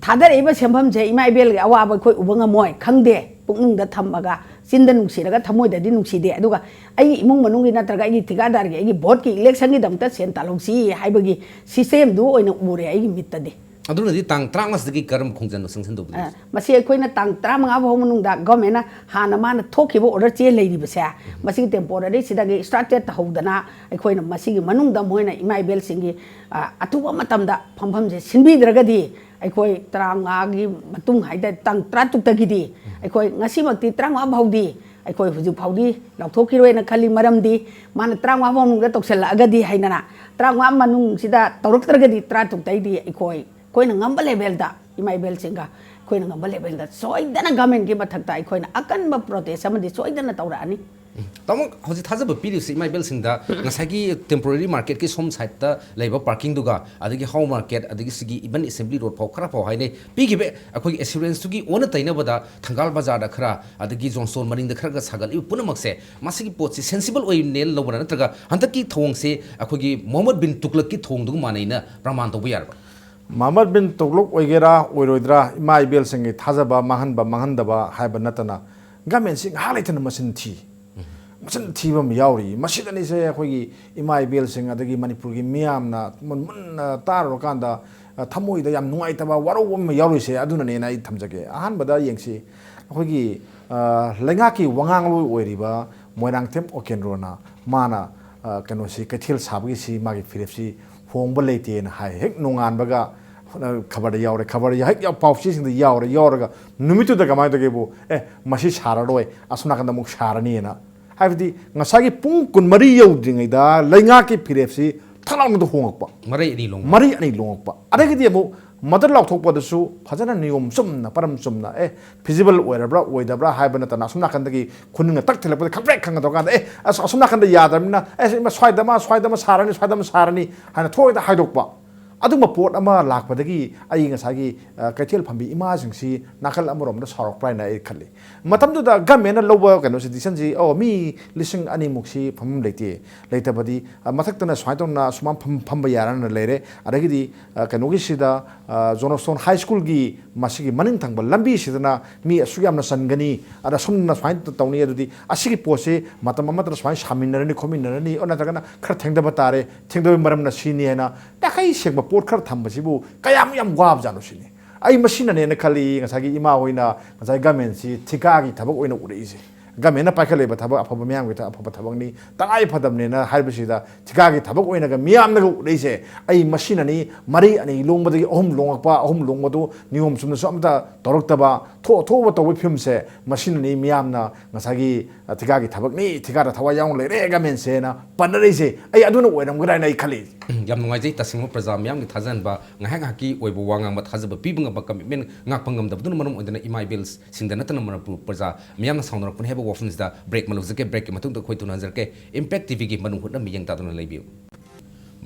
ꯊꯥꯗꯔꯛꯏꯕ ꯁꯦꯟꯐꯝꯁꯦ ꯏꯃꯥ ꯏꯕꯦꯜꯒꯤ ꯑꯋꯥꯕ ꯑꯩꯈꯣꯏ ꯎꯕ ꯉꯝꯃꯣꯏ, ꯈꯪꯗꯦ, ꯄꯨꯛꯅꯤꯡꯗ ꯊꯝꯃꯒ ꯆꯤꯟꯗ ꯅꯨꯡꯁꯤꯔꯒ ꯊꯃꯣꯏꯗꯗꯤ ꯅꯨꯡꯁꯤꯗꯦ꯫ ꯑꯗꯨꯒ ꯑꯩꯒꯤ ꯏꯃꯨꯡ ꯃꯅꯨꯡꯒꯤ ꯅꯠꯇ꯭ꯔꯒ ꯑꯩꯒꯤ ꯊꯤꯀꯥꯗꯥꯔꯒꯤ, ꯑꯩꯒꯤ ꯚꯣꯠꯀꯤ ꯏꯂꯦꯛꯁꯟꯒꯤꯗꯃꯛꯇ ꯁꯦꯟ ꯇꯥꯜꯍꯧꯁꯤ ꯍꯥꯏꯕꯒꯤ ꯁꯤꯁꯇꯦꯝꯗꯨ ꯑꯣꯏꯅ ꯎꯔꯦ ꯑꯩꯒꯤ ꯃꯤꯠꯇꯗꯤ꯫ ꯑꯗꯨꯅꯗꯤ ꯇꯥꯡ ꯇꯔꯥꯃꯉꯥꯁꯤꯗꯒꯤ ꯀꯔꯝꯕ ꯈꯣꯡꯖꯪꯅꯣ ꯁꯪꯁꯟꯗꯧꯕꯗꯤ? ꯑ, ꯃꯁꯤ ꯑꯩꯈꯣꯏꯅ ꯇꯥꯡ ꯇꯔꯥꯃꯉꯥ ꯐꯥꯎ ꯃꯅꯨꯡꯗ ꯒꯚꯔꯟꯃꯦꯟꯠꯅ ꯍꯥꯟꯅ ꯃꯥꯅ ꯊꯣꯛꯈꯤꯕ ꯑꯣꯔꯗꯔ ꯆꯦ ꯂꯩꯔꯤꯕꯁꯦ, ꯃꯁꯤꯒꯤ ꯇꯦꯝꯄꯣꯔꯔꯤꯁꯤꯗꯒꯤ ꯁ꯭ꯇꯥꯔꯠ ꯇꯧꯍꯧꯗꯅ ꯑꯩꯈꯣꯏꯅ ꯃꯁꯤꯒꯤ ꯃꯅꯨꯡꯗ ꯃꯣꯏꯅ ꯏꯃꯥ ꯏꯕꯦꯜꯁꯤꯡꯒꯤ, ꯑ, ꯑꯊꯨꯕ ꯃꯇꯝꯗ ꯐꯝꯐꯝꯁꯦ ꯁꯤꯟꯕꯤꯗ꯭ꯔꯒꯗꯤ ꯑꯩꯈꯣꯏ ꯇꯔꯥꯃꯉꯥꯒꯤ ꯃꯇꯨꯡ ꯍꯥꯏꯇꯥꯔꯦ, ꯇꯥꯡ ꯇꯔꯥꯇꯔꯨꯛꯇꯒꯤꯗꯤ ꯑꯩꯈꯣꯏ ꯉꯁꯤꯃꯛꯇꯤ ꯇꯔꯥꯃꯉꯥ ꯐꯥꯎꯗꯤ ꯑꯩꯈꯣꯏ ꯍꯧꯖꯤꯛ ꯐꯥꯎꯗꯤ ꯂꯥꯎꯊꯣꯛꯈꯤꯔꯣꯏꯅ ꯈꯜꯂꯤ꯫ ꯃꯔꯝꯗꯤ ꯃꯥꯅ ꯇꯔꯥꯃꯉꯥ ꯐꯥꯎ ꯃꯅꯨꯡꯗ ꯇꯧꯁꯤꯜꯂꯛꯑꯒꯗꯤ ꯍꯥꯏꯗꯅ, ꯇꯔꯥꯃꯉꯥ ꯃꯅꯨꯡꯁꯤꯗ ꯇꯧꯔꯛꯇ꯭ꯔꯒꯗꯤ ꯇꯔꯥꯇꯔꯨꯛꯇꯩꯗꯤ ꯑꯩꯈꯣꯏ, ꯑꯩꯈꯣꯏꯅ ꯉꯝꯕ ꯂꯦꯚꯦꯜꯗ, ꯏꯃꯥ ꯏꯕꯦꯜꯁꯤꯡꯒ ꯑꯩꯈꯣꯏꯅ ꯉꯝꯕ ꯂꯦꯚꯦꯜꯗ ꯁꯣꯏꯗꯅ ꯒꯚꯔꯟꯃꯦꯟꯠꯀꯤ ꯃꯊꯛꯇ ꯑꯩꯈꯣꯏꯅ ꯑꯀꯟꯕ ꯄ꯭ꯔꯣꯇꯦꯁ ꯑꯃꯗꯤ ꯁꯣꯏꯗꯅ ꯇꯧꯔꯛꯑꯅꯤ꯫ ꯇꯥꯃꯣ, ꯍꯧꯖꯤꯛ ꯊꯥꯖꯕ ꯄꯤꯔꯤꯕꯁꯤ ꯏꯃꯥ ꯏꯕꯦꯜꯁꯤꯡꯗ ꯉꯁꯥꯏꯒꯤ ꯇꯦꯝꯄꯣꯔꯔꯤ ꯃꯥꯔꯀꯦꯠꯀꯤ ꯁꯣꯝ ꯁꯥꯏꯠꯇ ꯂꯩꯕ ꯄꯥꯔꯀꯤꯡꯗꯨꯒ, ꯑꯗꯒꯤ ꯍꯥꯎ ꯃꯥꯔꯀꯦꯠ, ꯑꯗꯒꯤ ꯁꯤꯒꯤ ꯏꯚꯟ ꯑꯦꯁꯦꯝꯕ꯭ꯂꯤ ꯔꯣꯗ ꯐꯥꯎ ꯈꯔ ꯐꯥꯎ ꯍꯥꯏꯅꯩ꯫ ꯄꯤꯈꯤꯕ ꯑꯩꯈꯣꯏꯒꯤ ꯑꯦꯁꯨꯔꯦꯟꯁꯇꯨꯒꯤ ꯑꯣꯟꯅ ꯇꯩꯅꯕꯗ ꯊꯪꯒꯥꯜ ꯕꯖꯥꯔꯗ ꯈꯔ, ꯑꯗꯒꯤ ꯖꯣꯟ ꯁ꯭ꯇꯣꯟ ꯃꯅꯤꯡꯗ ꯈꯔꯒ ꯁꯥꯒꯠꯂꯤꯕ ꯄꯨꯝꯅꯃꯛꯁꯦ, ꯃꯁꯤꯒꯤ ꯄꯣꯠꯁꯤ ꯁꯦꯟꯁꯤꯕꯜ ꯑꯣꯏꯅꯦꯅ ꯂꯧꯕ꯭ꯔꯥ, ꯅꯠꯇ꯭ꯔꯒ ꯍꯟꯗꯛꯀꯤ ꯊꯧꯑꯣꯡꯁꯦ ꯑꯩꯈꯣꯏꯒꯤ ꯃꯣꯍꯝꯃꯗ ꯕꯤꯟ ꯇꯨꯒꯂꯛꯀꯤ ꯊꯧꯑꯣꯡꯗꯨꯒ ꯃꯥꯟꯅꯩꯅ ꯄ꯭ꯔꯃꯥꯟ ꯇꯧꯕ ꯌꯥꯔꯕ? ꯃꯣꯍꯝꯃꯗ ꯕꯤꯟ ꯇꯨꯒꯂꯛ ꯑꯣꯏꯒꯦꯔꯥ ꯑꯣꯏꯔꯣꯏꯗ꯭ꯔꯥ, ꯏꯃꯥ ꯏꯕꯦꯜꯁꯤꯡꯒꯤ ꯊꯥꯖꯕ ꯃꯥꯡꯍꯟꯕ ꯃꯥꯡꯍꯟꯗꯕ ꯍꯥꯏꯕ ꯅꯠꯇꯅ, ꯒꯃꯦꯟꯁꯤ ꯉꯥꯏꯍꯥꯛ ꯂꯩꯇꯅ ꯃꯆꯤꯟ ꯊꯤ꯫ ꯃꯆꯤꯟ ꯊꯤꯕ ꯑꯃ ꯌꯥꯎꯔꯤ꯫ ꯃꯁꯤꯗꯅꯤꯁꯦ ꯑꯩꯈꯣꯏꯒꯤ ꯏꯃꯥ ꯏꯕꯦꯜꯁꯤꯡ ꯑꯗꯒꯤ ꯃꯅꯤꯄꯨꯔꯒꯤ ꯃꯤꯌꯥꯝꯅ ꯃꯨꯟ ꯃꯨꯟꯅ ꯇꯥꯔꯨꯔꯀꯥꯟꯗ, ꯑ, ꯊꯃꯣꯏꯗ ꯌꯥꯝ ꯅꯨꯡꯉꯥꯏꯇꯕ, ꯋꯥꯔꯧꯕ ꯑꯃ ꯌꯥꯎꯔꯤꯁꯦ꯫ ꯑꯗꯨꯅꯅꯦꯅ ꯑꯩ ꯊꯝꯖꯒꯦ꯫ ꯑꯍꯥꯟꯕꯗ ꯌꯦꯡꯁꯤ, ꯑꯩꯈꯣꯏꯒꯤ, ꯑ, ꯂꯩꯉꯥꯛꯀꯤ ꯋꯥꯉꯥꯡꯂꯣꯏ ꯑꯣꯏꯔꯤꯕ ꯃꯣꯏꯔꯥꯡꯊꯦꯝ ꯑꯣꯀꯦꯟꯗ꯭ꯔꯣꯅ ꯃꯥꯅ, ꯑ, ꯀꯩꯅꯣꯁꯤ, ꯀꯩꯊꯦꯜ ꯁꯥꯕꯒꯤꯁꯤ ꯃꯥꯒꯤ ꯐꯤꯔꯦꯞꯁꯤ ꯍꯣꯡꯕ ꯂꯩꯇꯦꯅ ꯍꯥꯏ꯫ ꯍꯦꯛ ꯅꯣꯡꯉꯥꯟꯕꯒ, ꯑ, ꯈꯕꯔꯗ ꯌꯥꯎꯔꯦ, ꯈꯕꯔ ꯍꯦꯛ ꯌꯥꯎ-, ꯄꯥꯎꯆꯦꯁꯤꯡꯗ ꯌꯥꯎꯔꯦ, ꯌꯥꯎꯔꯒ ꯅꯨꯃꯤꯠꯇꯨꯗ ꯀꯃꯥꯏꯅ ꯇꯧꯒꯦꯕꯨ, "ꯑꯦ, ꯃꯁꯤ ꯁꯥꯔꯔꯣꯏ, ꯑꯁꯣꯝ ꯅꯥꯀꯟꯗ ꯑꯃꯨꯛ ꯁꯥꯔꯅꯤꯅ"꯫ ꯍꯥꯏꯕꯗꯤ ꯉꯁꯥꯏꯒꯤ ꯄꯨꯡ ꯀꯨꯟꯃꯔꯤ ꯌꯧꯗ꯭ꯔꯤꯉꯩꯗ ꯂꯩꯉꯥꯛꯀꯤ ꯐꯤꯔꯦꯞꯁꯤ ꯊꯛ ꯂꯥꯎꯅꯗ ꯍꯣꯡꯉꯛꯄ꯫ ꯃꯔꯩ ꯑꯅꯤ ꯂꯣꯡꯕ꯫ ꯃꯔꯩ ꯑꯅꯤ ꯂꯣꯡꯉꯛꯄ꯫ ꯑꯗꯒꯤꯗꯤ ꯑꯃꯨꯛ ꯃꯗꯨ ꯂꯥꯎꯊꯣꯛꯄꯗꯁꯨ ꯐꯖꯅ ꯅꯤꯌꯣꯝ ꯆꯨꯝꯅ, ꯄꯔꯝ ꯆꯨꯝꯅ, ꯑꯦ, ꯐꯤꯖꯤꯕꯜ ꯑꯣꯏꯔꯕ꯭ꯔꯥ ꯑꯣꯏꯗꯕ꯭ꯔꯥ ꯍꯥꯏꯕ ꯅꯠꯇꯅ, ꯑꯁꯣꯝ ꯅꯥꯀꯟꯗꯒꯤ ꯈꯨꯅꯤꯡꯅ ꯇꯛ ꯊꯤꯜꯂꯛꯄꯗ ꯈꯪꯄ꯭ꯔꯦꯛ ꯈꯪꯒꯗꯧ ꯀꯥꯟꯗ, "ꯑꯦ, ꯑꯁ, ꯑꯁꯣꯝ ꯅꯥꯀꯟꯗ ꯌꯥꯗ꯭ꯔꯕꯅꯤꯅ, ꯑꯦ, ꯁ꯭ꯋꯥꯏꯗ ꯑꯃ, ꯁ꯭ꯋꯥꯏꯗ ꯑꯃ ꯁꯥꯔꯅꯤ, ꯁ꯭ꯋꯥꯏꯗ ꯑꯃ ꯁꯥꯔꯅꯤ" ꯍꯥꯏꯅ ꯊꯣꯛꯍꯦꯛꯇ ꯍꯥꯏꯗꯣꯛꯄ꯫ ꯑꯗꯨꯝꯕ ꯄꯣꯠ ꯑꯃ ꯂꯥꯛꯄꯗꯒꯤ ꯑꯩ ꯉꯁꯥꯏꯒꯤ, ꯑ, ꯀꯩꯊꯦꯜ ꯐꯝꯕꯤ ꯏꯃꯥꯁꯤꯡꯁꯤ ꯅꯥꯀꯜ ꯑꯃꯔꯣꯝꯗ ꯁꯥꯎꯔꯛꯄ꯭ꯔꯥ ꯍꯥꯏꯅ ꯑꯩ ꯈꯜꯂꯤ꯫ ꯃꯇꯝꯗꯨꯗ ꯒꯃꯦꯟꯅ ꯂꯧꯕ ꯀꯩꯅꯣꯁꯤ, ꯗꯤꯁꯤꯖꯟꯁꯤ, "ꯑꯣ, ꯃꯤ ꯂꯤꯁꯤꯡ ꯑꯅꯤꯃꯨꯛꯁꯤ ꯐꯝꯐꯝ ꯂꯩꯇꯦ, ꯂꯩꯇꯕꯗꯤ, ꯑ, ꯃꯊꯛꯇꯅ ꯁꯨꯃꯥꯏꯅ ꯇꯧꯅ ꯁꯨꯃꯥꯏꯅ ꯐꯝ-, ꯐꯝꯕ ꯌꯥꯔꯅ ꯂꯩꯔꯦ", ꯑꯗꯒꯤꯗꯤ, ꯑ, ꯀꯩꯅꯣꯒꯤꯁꯤꯗ, ꯑ, ꯖꯣꯟ ꯁ꯭ꯇꯣꯟ ꯍꯥꯏ ꯁ꯭ꯀꯨꯜꯒꯤ ꯃꯁꯤꯒꯤ ꯃꯅꯤꯡ ꯊꯪꯕ ꯂꯝꯕꯤꯁꯤꯗꯅ ꯃꯤ ꯑꯁꯨꯛ ꯌꯥꯝꯅ ꯆꯟꯒꯅꯤ, ꯑꯗ ꯁꯨꯝꯅ ꯁꯨꯃꯥꯏꯅ ꯇꯧꯅꯤ, ꯑꯗꯨꯗꯤ ꯑꯁꯤꯒꯤ ꯄꯣꯠꯁꯤ ꯃꯇꯝ ꯑꯃꯗ ꯁꯨꯃꯥꯏꯅ ꯁꯥꯃꯤꯟꯅꯔꯅꯤ, ꯈꯣꯠꯃꯤꯟꯅꯔꯅꯤ, ꯑꯣ, ꯅꯠꯇ꯭ꯔꯒꯅ ꯈꯔ ꯊꯦꯡꯊꯕ ꯇꯥꯔꯦ, ꯊꯦꯡꯊꯕꯒꯤ ꯃꯔꯝꯅ ꯁꯤꯅꯤ ꯍꯥꯏꯅ ꯅꯥꯈꯩ ꯁꯦꯡꯕ ꯄꯣꯠ ꯈꯔ ꯊꯝꯕꯁꯤꯕꯨ ꯀꯌꯥꯃꯨꯛ ꯌꯥꯝ ꯋꯥꯕꯖꯥꯠꯅꯣ ꯁꯤꯅꯤ꯫ ꯑꯩ ꯃꯁꯤꯅꯅꯦꯅ ꯈꯜꯂꯤ, ꯉꯁꯥꯏꯒꯤ ꯏꯃꯥ ꯍꯣꯏꯅ ꯉꯁꯥꯏ ꯒꯃꯦꯟꯁꯤ ꯊꯤꯀꯥꯒꯤ ꯊꯕꯛ ꯑꯣꯏꯅ ꯎꯔꯛꯏꯁꯦ꯫ ꯒꯃꯦꯟꯅ ꯄꯥꯏꯈꯠꯂꯤꯕ ꯊꯕꯛ ꯑꯐꯕ, ꯃꯤꯌꯥꯝꯒꯤ ꯊꯕꯛ ꯑꯐꯕ ꯊꯕꯛꯅꯤ, ꯇꯉꯥꯏ ꯐꯗꯕꯅꯦꯅ ꯍꯥꯏꯕꯁꯤꯗ ꯊꯤꯀꯥꯒꯤ ꯊꯕꯛ ꯑꯣꯏꯅꯒ ꯃꯤꯌꯥꯝꯅꯒ ꯎꯔꯛꯏꯁꯦ꯫ ꯑꯩ ꯃꯁꯤꯅꯅꯤ, ꯃꯔꯤ ꯑꯅꯤ ꯂꯣꯡꯕꯗꯒꯤ ꯑꯍꯨꯝ ꯂꯣꯡꯉꯛꯄ, ꯑꯍꯨꯝ ꯂꯣꯡꯕꯗꯨ ꯅꯤꯌꯣꯝ ꯆꯨꯝꯅꯁꯨ ꯑꯝꯇ ꯇꯧꯔꯛꯇꯕ, ꯊꯣꯛ ꯊꯣꯛꯑꯕ ꯇꯧꯕꯒꯤ ꯐꯤꯕꯝꯁꯦ, ꯃꯁꯤꯅꯅꯤ ꯃꯤꯌꯥꯝꯅ ꯉꯁꯥꯏꯒꯤ, ꯑ, ꯊꯤꯀꯥꯒꯤ ꯊꯕꯛꯅꯤ, ꯊꯤꯀꯥꯗ ꯊꯋꯥꯏ ꯌꯥꯎꯅ ꯂꯩꯔꯦ ꯒꯃꯦꯟꯁꯦꯅ ꯄꯟꯅꯔꯛꯏꯁꯦ꯫ ꯑꯩ ꯑꯗꯨꯅ ꯑꯣꯏꯔꯝꯒꯗ꯭ꯔꯥ ꯍꯥꯏꯅ ꯑꯩ ꯈꯜꯂꯤ꯫ ꯎꯝ, ꯌꯥꯝ ꯅꯨꯡꯉꯥꯏꯖꯩ꯫ ꯇꯁꯦꯡꯕ ꯄ꯭ꯔꯖꯥ ꯃꯤꯌꯥꯝꯒꯤ ꯊꯥꯖꯍꯟꯕ, ꯉꯥꯏꯍꯥꯛ ꯉꯥꯏꯍꯥꯛꯀꯤ ꯑꯣꯏꯕ ꯋꯥ ꯉꯥꯡꯕ, ꯊꯥꯖꯕ ꯄꯤꯕ ꯉꯝꯕ, ꯀꯃꯤꯠꯃꯦꯟ ꯉꯥꯛꯄ ꯉꯝꯗꯕꯗꯨꯅ ꯃꯔꯝ ꯑꯣꯏꯗꯨꯅ ꯏꯃꯥ ꯏꯕꯦꯜꯁꯤꯡꯗ ꯅꯠꯇꯅ ꯃꯅꯤꯄꯨꯔ ꯄ꯭ꯔꯖꯥ ꯃꯤꯌꯥꯝꯅ ꯁꯥꯎꯅꯔꯛꯄꯅꯤ ꯍꯥꯏꯕ ꯋꯥꯐꯝꯁꯤꯗ ꯕ꯭ꯔꯦꯛ ꯑꯃ ꯂꯧꯖꯒꯦ꯫ ꯕ꯭ꯔꯦꯛꯀꯤ ꯃꯇꯨꯡꯗ ꯑꯩꯈꯣꯏ ꯊꯨꯅ ꯍꯟꯖꯔꯛꯀꯦ꯫ ꯏꯝꯄꯦꯛ ꯇꯤꯚꯤꯒꯤ ꯃꯅꯨꯡ ꯍꯨꯠꯅ ꯃꯤꯠꯌꯦꯡ ꯇꯥꯗꯨꯅ ꯂꯩꯕꯤꯌꯨ꯫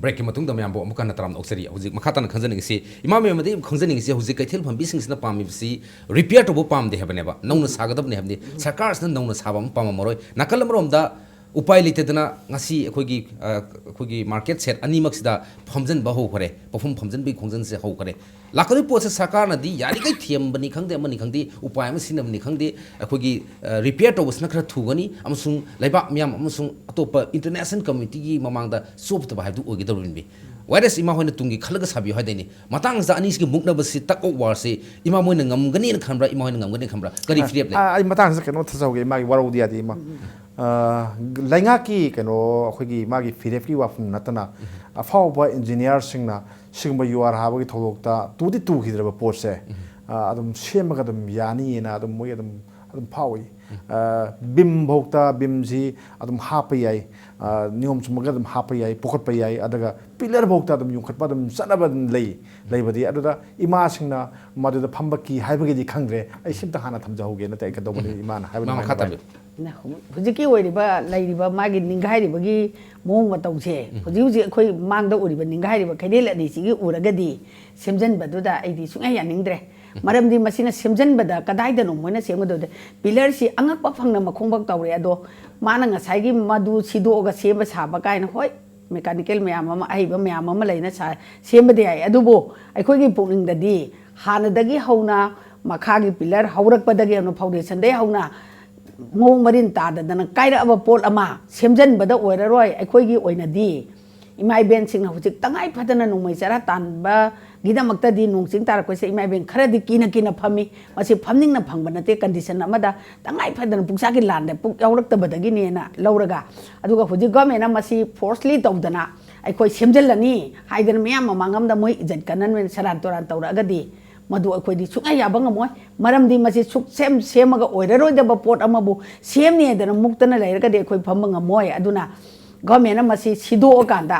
ꯕ꯭ꯔꯦꯛꯀꯤ ꯃꯇꯨꯡꯗ ꯃꯌꯥꯝꯕꯨ ꯑꯃꯨꯛ ꯍꯟꯅ ꯇꯔꯥꯝꯅ ꯑꯣꯛꯆꯔꯤ꯫ ꯍꯧꯖꯤꯛ ꯃꯈꯥ ꯇꯥꯅ ꯈꯪꯖꯅꯤꯡꯉꯤꯁꯤ, ꯏꯃꯥ ꯃꯌꯥꯝꯗꯒꯤ ꯑꯃꯨꯛ ꯈꯪꯖꯅꯤꯡꯉꯤꯁꯤ, ꯍꯧꯖꯤꯛ ꯀꯩꯊꯦꯜ ꯐꯝꯕꯤꯁꯤꯡꯁꯤꯅ ꯄꯥꯝꯃꯤꯕꯁꯤ ꯔꯤꯄꯤꯌꯔ ꯇꯧꯕ ꯄꯥꯝꯗꯦ ꯍꯥꯏꯕꯅꯦꯕ, ꯅꯧꯅ ꯁꯥꯒꯗꯕꯅꯤ ꯍꯥꯏꯕꯅꯤ꯫ ꯁꯔꯀꯥꯔꯁꯤꯅ ꯅꯧꯅ ꯁꯥꯕ ꯑꯃ ꯄꯥꯝꯃꯝꯃꯔꯣꯏ꯫ ꯅꯥꯀꯜ ꯑꯃꯔꯣꯝꯗ ꯎꯄꯥꯏ ꯂꯩꯇꯗꯅ ꯉꯁꯤ ꯑꯩꯈꯣꯏꯒꯤ, ꯑ, ꯑꯩꯈꯣꯏꯒꯤ ꯃꯥꯔꯀꯦꯠ ꯁꯦꯠ ꯑꯅꯤꯃꯛꯁꯤꯗ ꯐꯝꯖꯤꯟꯕ ꯍꯧꯈ꯭ꯔꯦ, ꯄꯣꯠꯐꯝ ꯐꯝꯖꯤꯟꯕꯒꯤ ꯈꯣꯡꯖꯪꯁꯦ ꯍꯧꯈ꯭ꯔꯦ꯫ ꯂꯥꯛꯀꯗꯧꯔꯤꯕ ꯄꯣꯠꯁꯦ ꯁꯔꯀꯥꯔꯅꯗꯤ ꯌꯥꯔꯤꯈꯩ ꯊꯤꯡꯕꯅꯤ ꯈꯪꯗꯦ, ꯑꯃꯅꯤ ꯈꯪꯗꯦ, ꯎꯄꯥꯏ ꯑꯃ ꯁꯤꯖꯤꯟꯅꯕꯅꯤ ꯈꯪꯗꯦ, ꯑꯩꯈꯣꯏꯒꯤ, ꯑ, ꯔꯤꯄꯤꯌꯔ ꯇꯧꯕꯁꯤꯅ ꯈꯔ ꯊꯨꯒꯅꯤ ꯑꯃꯁꯨꯡ ꯂꯩꯕꯥꯛ ꯃꯤꯌꯥꯝ ꯑꯃꯁꯨꯡ ꯑꯇꯣꯞꯄ ꯏꯟꯇꯔꯅꯦꯁꯅꯦꯜ ꯀꯝꯃ꯭ꯌꯨꯅꯤꯇꯤꯒꯤ ꯃꯃꯥꯡꯗ ꯆꯣꯞꯇꯕ ꯍꯥꯏꯕꯗꯨ ꯑꯣꯏꯒꯗꯧꯔꯤꯕꯅꯤ꯫ ꯋꯥꯏꯔꯁ ꯏꯃꯥ ꯍꯣꯏꯅ ꯇꯨꯡꯒꯤ ꯈꯜꯂꯒ ꯁꯥꯕꯤꯌꯨ ꯍꯥꯏꯗꯣꯏꯅꯤ꯫ ꯃꯇꯥꯡꯁꯤꯗ ꯑꯅꯤꯁꯤꯒꯤ ꯃꯨꯛꯅꯕꯁꯤ, tug of warꯁꯤ ꯏꯃꯥ ꯃꯣꯏꯅ ꯉꯝꯒꯅꯤꯅ ꯈꯟꯕ꯭ꯔꯥ, ꯏꯃꯥ ꯍꯣꯏꯅ ꯉꯝꯒꯅꯤ ꯈꯟꯕ꯭ꯔꯥ? ꯀꯔꯤ ꯐꯤꯔꯦꯞ ꯂꯩ? ꯑ, ꯑꯩ ꯃꯇꯥꯡꯁꯤꯗ ꯀꯩꯅꯣ ꯊꯖꯍꯧꯒꯦ, ꯃꯥꯒꯤ ꯋꯥꯔꯧꯗꯤ ꯌꯥꯗꯦ ꯏꯃꯥ꯫ ꯑ, ꯂꯩꯉꯥꯛꯀꯤ ꯀꯩꯅꯣ, ꯑꯩꯈꯣꯏꯒꯤ ꯃꯥꯒꯤ ꯐꯤꯔꯦꯞꯀꯤ ꯋꯥꯐꯝ ꯅꯠꯇꯅ, ꯑꯐꯥꯎꯕ ꯏꯟꯖꯤꯅꯤꯌꯥꯔꯁꯤꯡꯅ ꯁꯤꯒꯨꯝꯕ ꯌꯨ ꯑꯥꯔ ꯍꯥꯕꯒꯤ ꯊꯧꯗꯣꯛꯇ ꯇꯨꯗꯤ ꯇꯨꯈꯤꯗ꯭ꯔꯕ ꯄꯣꯠꯁꯦ, ꯑ, ꯑꯗꯨꯝ ꯁꯦꯝꯃꯒ ꯑꯗꯨꯝ ꯌꯥꯅꯤꯅ ꯑꯗꯨꯝ ꯃꯣꯏ ꯑꯗꯨꯝ ꯑꯗꯨꯝ ꯐꯥꯎꯏ꯫ ꯕꯤꯝ ꯐꯥꯎꯇ, ꯕꯤꯝꯁꯤ ꯑꯗꯨꯝ ꯍꯥꯞꯄ ꯌꯥꯏ, ꯑ, ꯅꯤꯌꯣꯝ ꯆꯨꯝꯃꯒ ꯑꯗꯨꯝ ꯍꯥꯞꯄ ꯌꯥꯏ, ꯄꯨꯈꯠꯄ ꯌꯥꯏ, ꯑꯗꯨꯒ ꯄꯤꯂꯔ ꯐꯥꯎꯇ ꯑꯗꯨꯝ ꯌꯨꯡꯈꯠꯄ ꯑꯗꯨꯝ ꯆꯠꯅꯕ ꯑꯗꯨꯝ ꯂꯩ꯫ ꯂꯩꯕꯗꯤ ꯑꯗꯨꯗ ꯏꯃꯥꯁꯤꯡꯅ ꯃꯗꯨꯗ ꯐꯝꯕ ꯀꯤ ꯍꯥꯏꯕꯒꯤꯗꯤ ꯈꯪꯗ꯭ꯔꯦ꯫ ꯑꯩ ꯁꯤꯝꯇ ꯍꯥꯟꯅ ꯊꯝꯖꯍꯧꯒꯦ, ꯅꯠꯇꯦ, ꯑꯩ ꯀꯩꯗꯧꯕꯅꯤ, ꯏꯃꯥꯅ ꯍꯥꯏꯕ ꯃꯥ ꯃꯈꯥ ꯑꯗꯨꯃꯥꯏꯅ ꯇꯥꯕꯤꯌꯨ꯫ ꯅ-, ꯍꯧꯖꯤꯛꯀꯤ ꯑꯣꯏꯔꯤꯕ, ꯂꯩꯔꯤꯕ ꯃꯥꯒꯤ ꯅꯤꯡꯒꯥꯏꯔꯤꯕꯒꯤ ꯃꯑꯣꯡ ꯃꯇꯧꯁꯦ, ꯎꯝ꯫ ꯍꯧꯖꯤꯛ ꯍꯧꯖꯤꯛ ꯑꯩꯈꯣꯏ ꯃꯥꯡꯗ ꯎꯔꯤꯕ ꯅꯤꯡꯒꯥꯏꯔꯤꯕ ꯀꯩꯔꯦꯜ ꯑꯅꯤꯁꯤꯒꯤ ꯎꯔꯒꯗꯤ ꯁꯦꯝꯖꯤꯟꯕꯗꯨꯗ ꯑꯩꯗꯤ ꯁꯨꯡꯌꯥ ꯌꯥꯅꯤꯡꯗ꯭ꯔꯦ꯫ ꯃꯔꯝꯗꯤ ꯃꯁꯤꯅ ꯁꯦꯝꯖꯤꯟꯕꯗ ꯀꯗꯥꯏꯗꯅꯣ ꯃꯣꯏꯅ ꯁꯦꯝꯒꯗꯧꯗꯣ? ꯄꯤꯂꯔꯁꯤ ꯑꯉꯛꯄ ꯐꯪꯅ ꯃꯈꯣꯡꯕꯛ ꯇꯧꯔꯦ, ꯑꯗꯣ ꯃꯥꯅ ꯉꯁꯥꯏꯒꯤ ꯃꯗꯨ ꯁꯤꯗꯣꯛꯑꯒ ꯁꯦꯝꯕ ꯁꯥꯕ ꯀꯥꯏꯅ, ꯍꯣꯏ, ꯃꯦꯀꯥꯅꯤꯀꯦꯜ ꯃꯌꯥꯝ ꯑꯃ, ꯑꯍꯩꯕ ꯃꯌꯥꯝ ꯑꯃ ꯂꯩꯅ ꯁꯥ-, ꯁꯦꯝꯕꯗꯤ ꯌꯥꯏ, ꯑꯗꯨꯕꯨ ꯑꯩꯈꯣꯏꯒꯤ ꯄꯨꯛꯅꯤꯡꯗꯗꯤ ꯍꯥꯟꯅꯗꯒꯤ ꯍꯧꯅ, ꯃꯈꯥꯒꯤ ꯄꯤꯂꯔ ꯍꯧꯔꯛꯄꯗꯒꯤ ꯍꯧꯅ, ꯐꯥꯎꯟꯗꯦꯁꯟꯗꯒꯤ ꯍꯧꯅ ꯃꯑꯣꯡ ꯃꯔꯤꯟ ꯇꯥꯗꯗꯅ ꯀꯥꯏꯔꯛꯑꯕ ꯄꯣꯠ ꯑꯃ ꯁꯦꯝꯖꯤꯟꯕꯗ ꯑꯣꯏꯔꯔꯣꯏ꯫ ꯑꯩꯈꯣꯏꯒꯤ ꯑꯣꯏꯅꯗꯤ ꯏꯃꯥ ꯏꯕꯦꯟꯁꯤꯡꯅ ꯍꯧꯖꯤꯛ ꯇꯉꯥꯏ ꯐꯗꯅ ꯅꯣꯡꯃꯩ ꯆꯔꯥ ꯇꯥꯟꯕꯒꯤꯗꯃꯛꯇꯗꯤ ꯅꯣꯡ ꯆꯤꯡ ꯇꯥꯔꯛꯄꯁꯦ ꯏꯃꯥ ꯏꯕꯦꯟ ꯈꯔꯗꯤ ꯀꯤꯅ ꯀꯤꯅ ꯐꯝꯃꯤ꯫ ꯃꯁꯤ ꯐꯝꯅꯤꯡꯅ ꯐꯪꯕ ꯅꯠꯇꯦ, ꯀꯟꯗꯤꯁꯟ ꯑꯃꯗ ꯇꯉꯥꯏ ꯐꯗꯅ ꯄꯨꯛꯆꯥꯛꯀꯤ ꯂꯥꯟꯗ ꯄꯨꯛ ꯌꯥꯎꯔꯛꯇꯕꯗꯒꯤꯅꯦꯅ ꯂꯧꯔꯒ, ꯑꯗꯨꯒ ꯍꯧꯖꯤꯛ ꯒꯣꯔꯃꯦꯟꯅ ꯃꯁꯤ ꯐꯣꯔꯁꯂꯤ ꯇꯧꯗꯅ ꯑꯩꯈꯣꯏ ꯁꯦꯝꯖꯤꯜꯂꯅꯤ ꯍꯥꯏꯗꯅ ꯃꯤꯌꯥꯝ ꯃꯃꯥꯡ ꯑꯃꯗ ꯃꯣꯏ ꯏꯖꯠ ꯀꯟꯍꯟꯕ ꯁꯦꯔꯥꯟ ꯇꯨꯔꯥꯟ ꯇꯧꯔꯛꯑꯒꯗꯤ, ꯃꯗꯨ ꯑꯩꯈꯣꯏꯗꯤ ꯁꯨꯡꯌꯥ ꯌꯥꯕ ꯉꯝꯃꯣꯏ꯫ ꯃꯔꯝꯗꯤ ꯃꯁꯤ ꯁꯨꯛꯁꯦꯝ ꯁꯦꯝꯃꯒ ꯑꯣꯏꯔꯔꯣꯏꯗꯕ ꯄꯣꯠ ꯑꯃꯕꯨ ꯁꯦꯝꯅꯤ ꯍꯥꯏꯗꯅ ꯃꯨꯛꯇꯅ ꯂꯩꯔꯒꯗꯤ ꯑꯩꯈꯣꯏ ꯐꯝꯕ ꯉꯝꯃꯣꯏ꯫ ꯑꯗꯨꯅ ꯒꯣꯔꯃꯦꯟꯅ ꯃꯁꯤ ꯁꯤꯗꯣꯛꯑꯀꯥꯟꯗ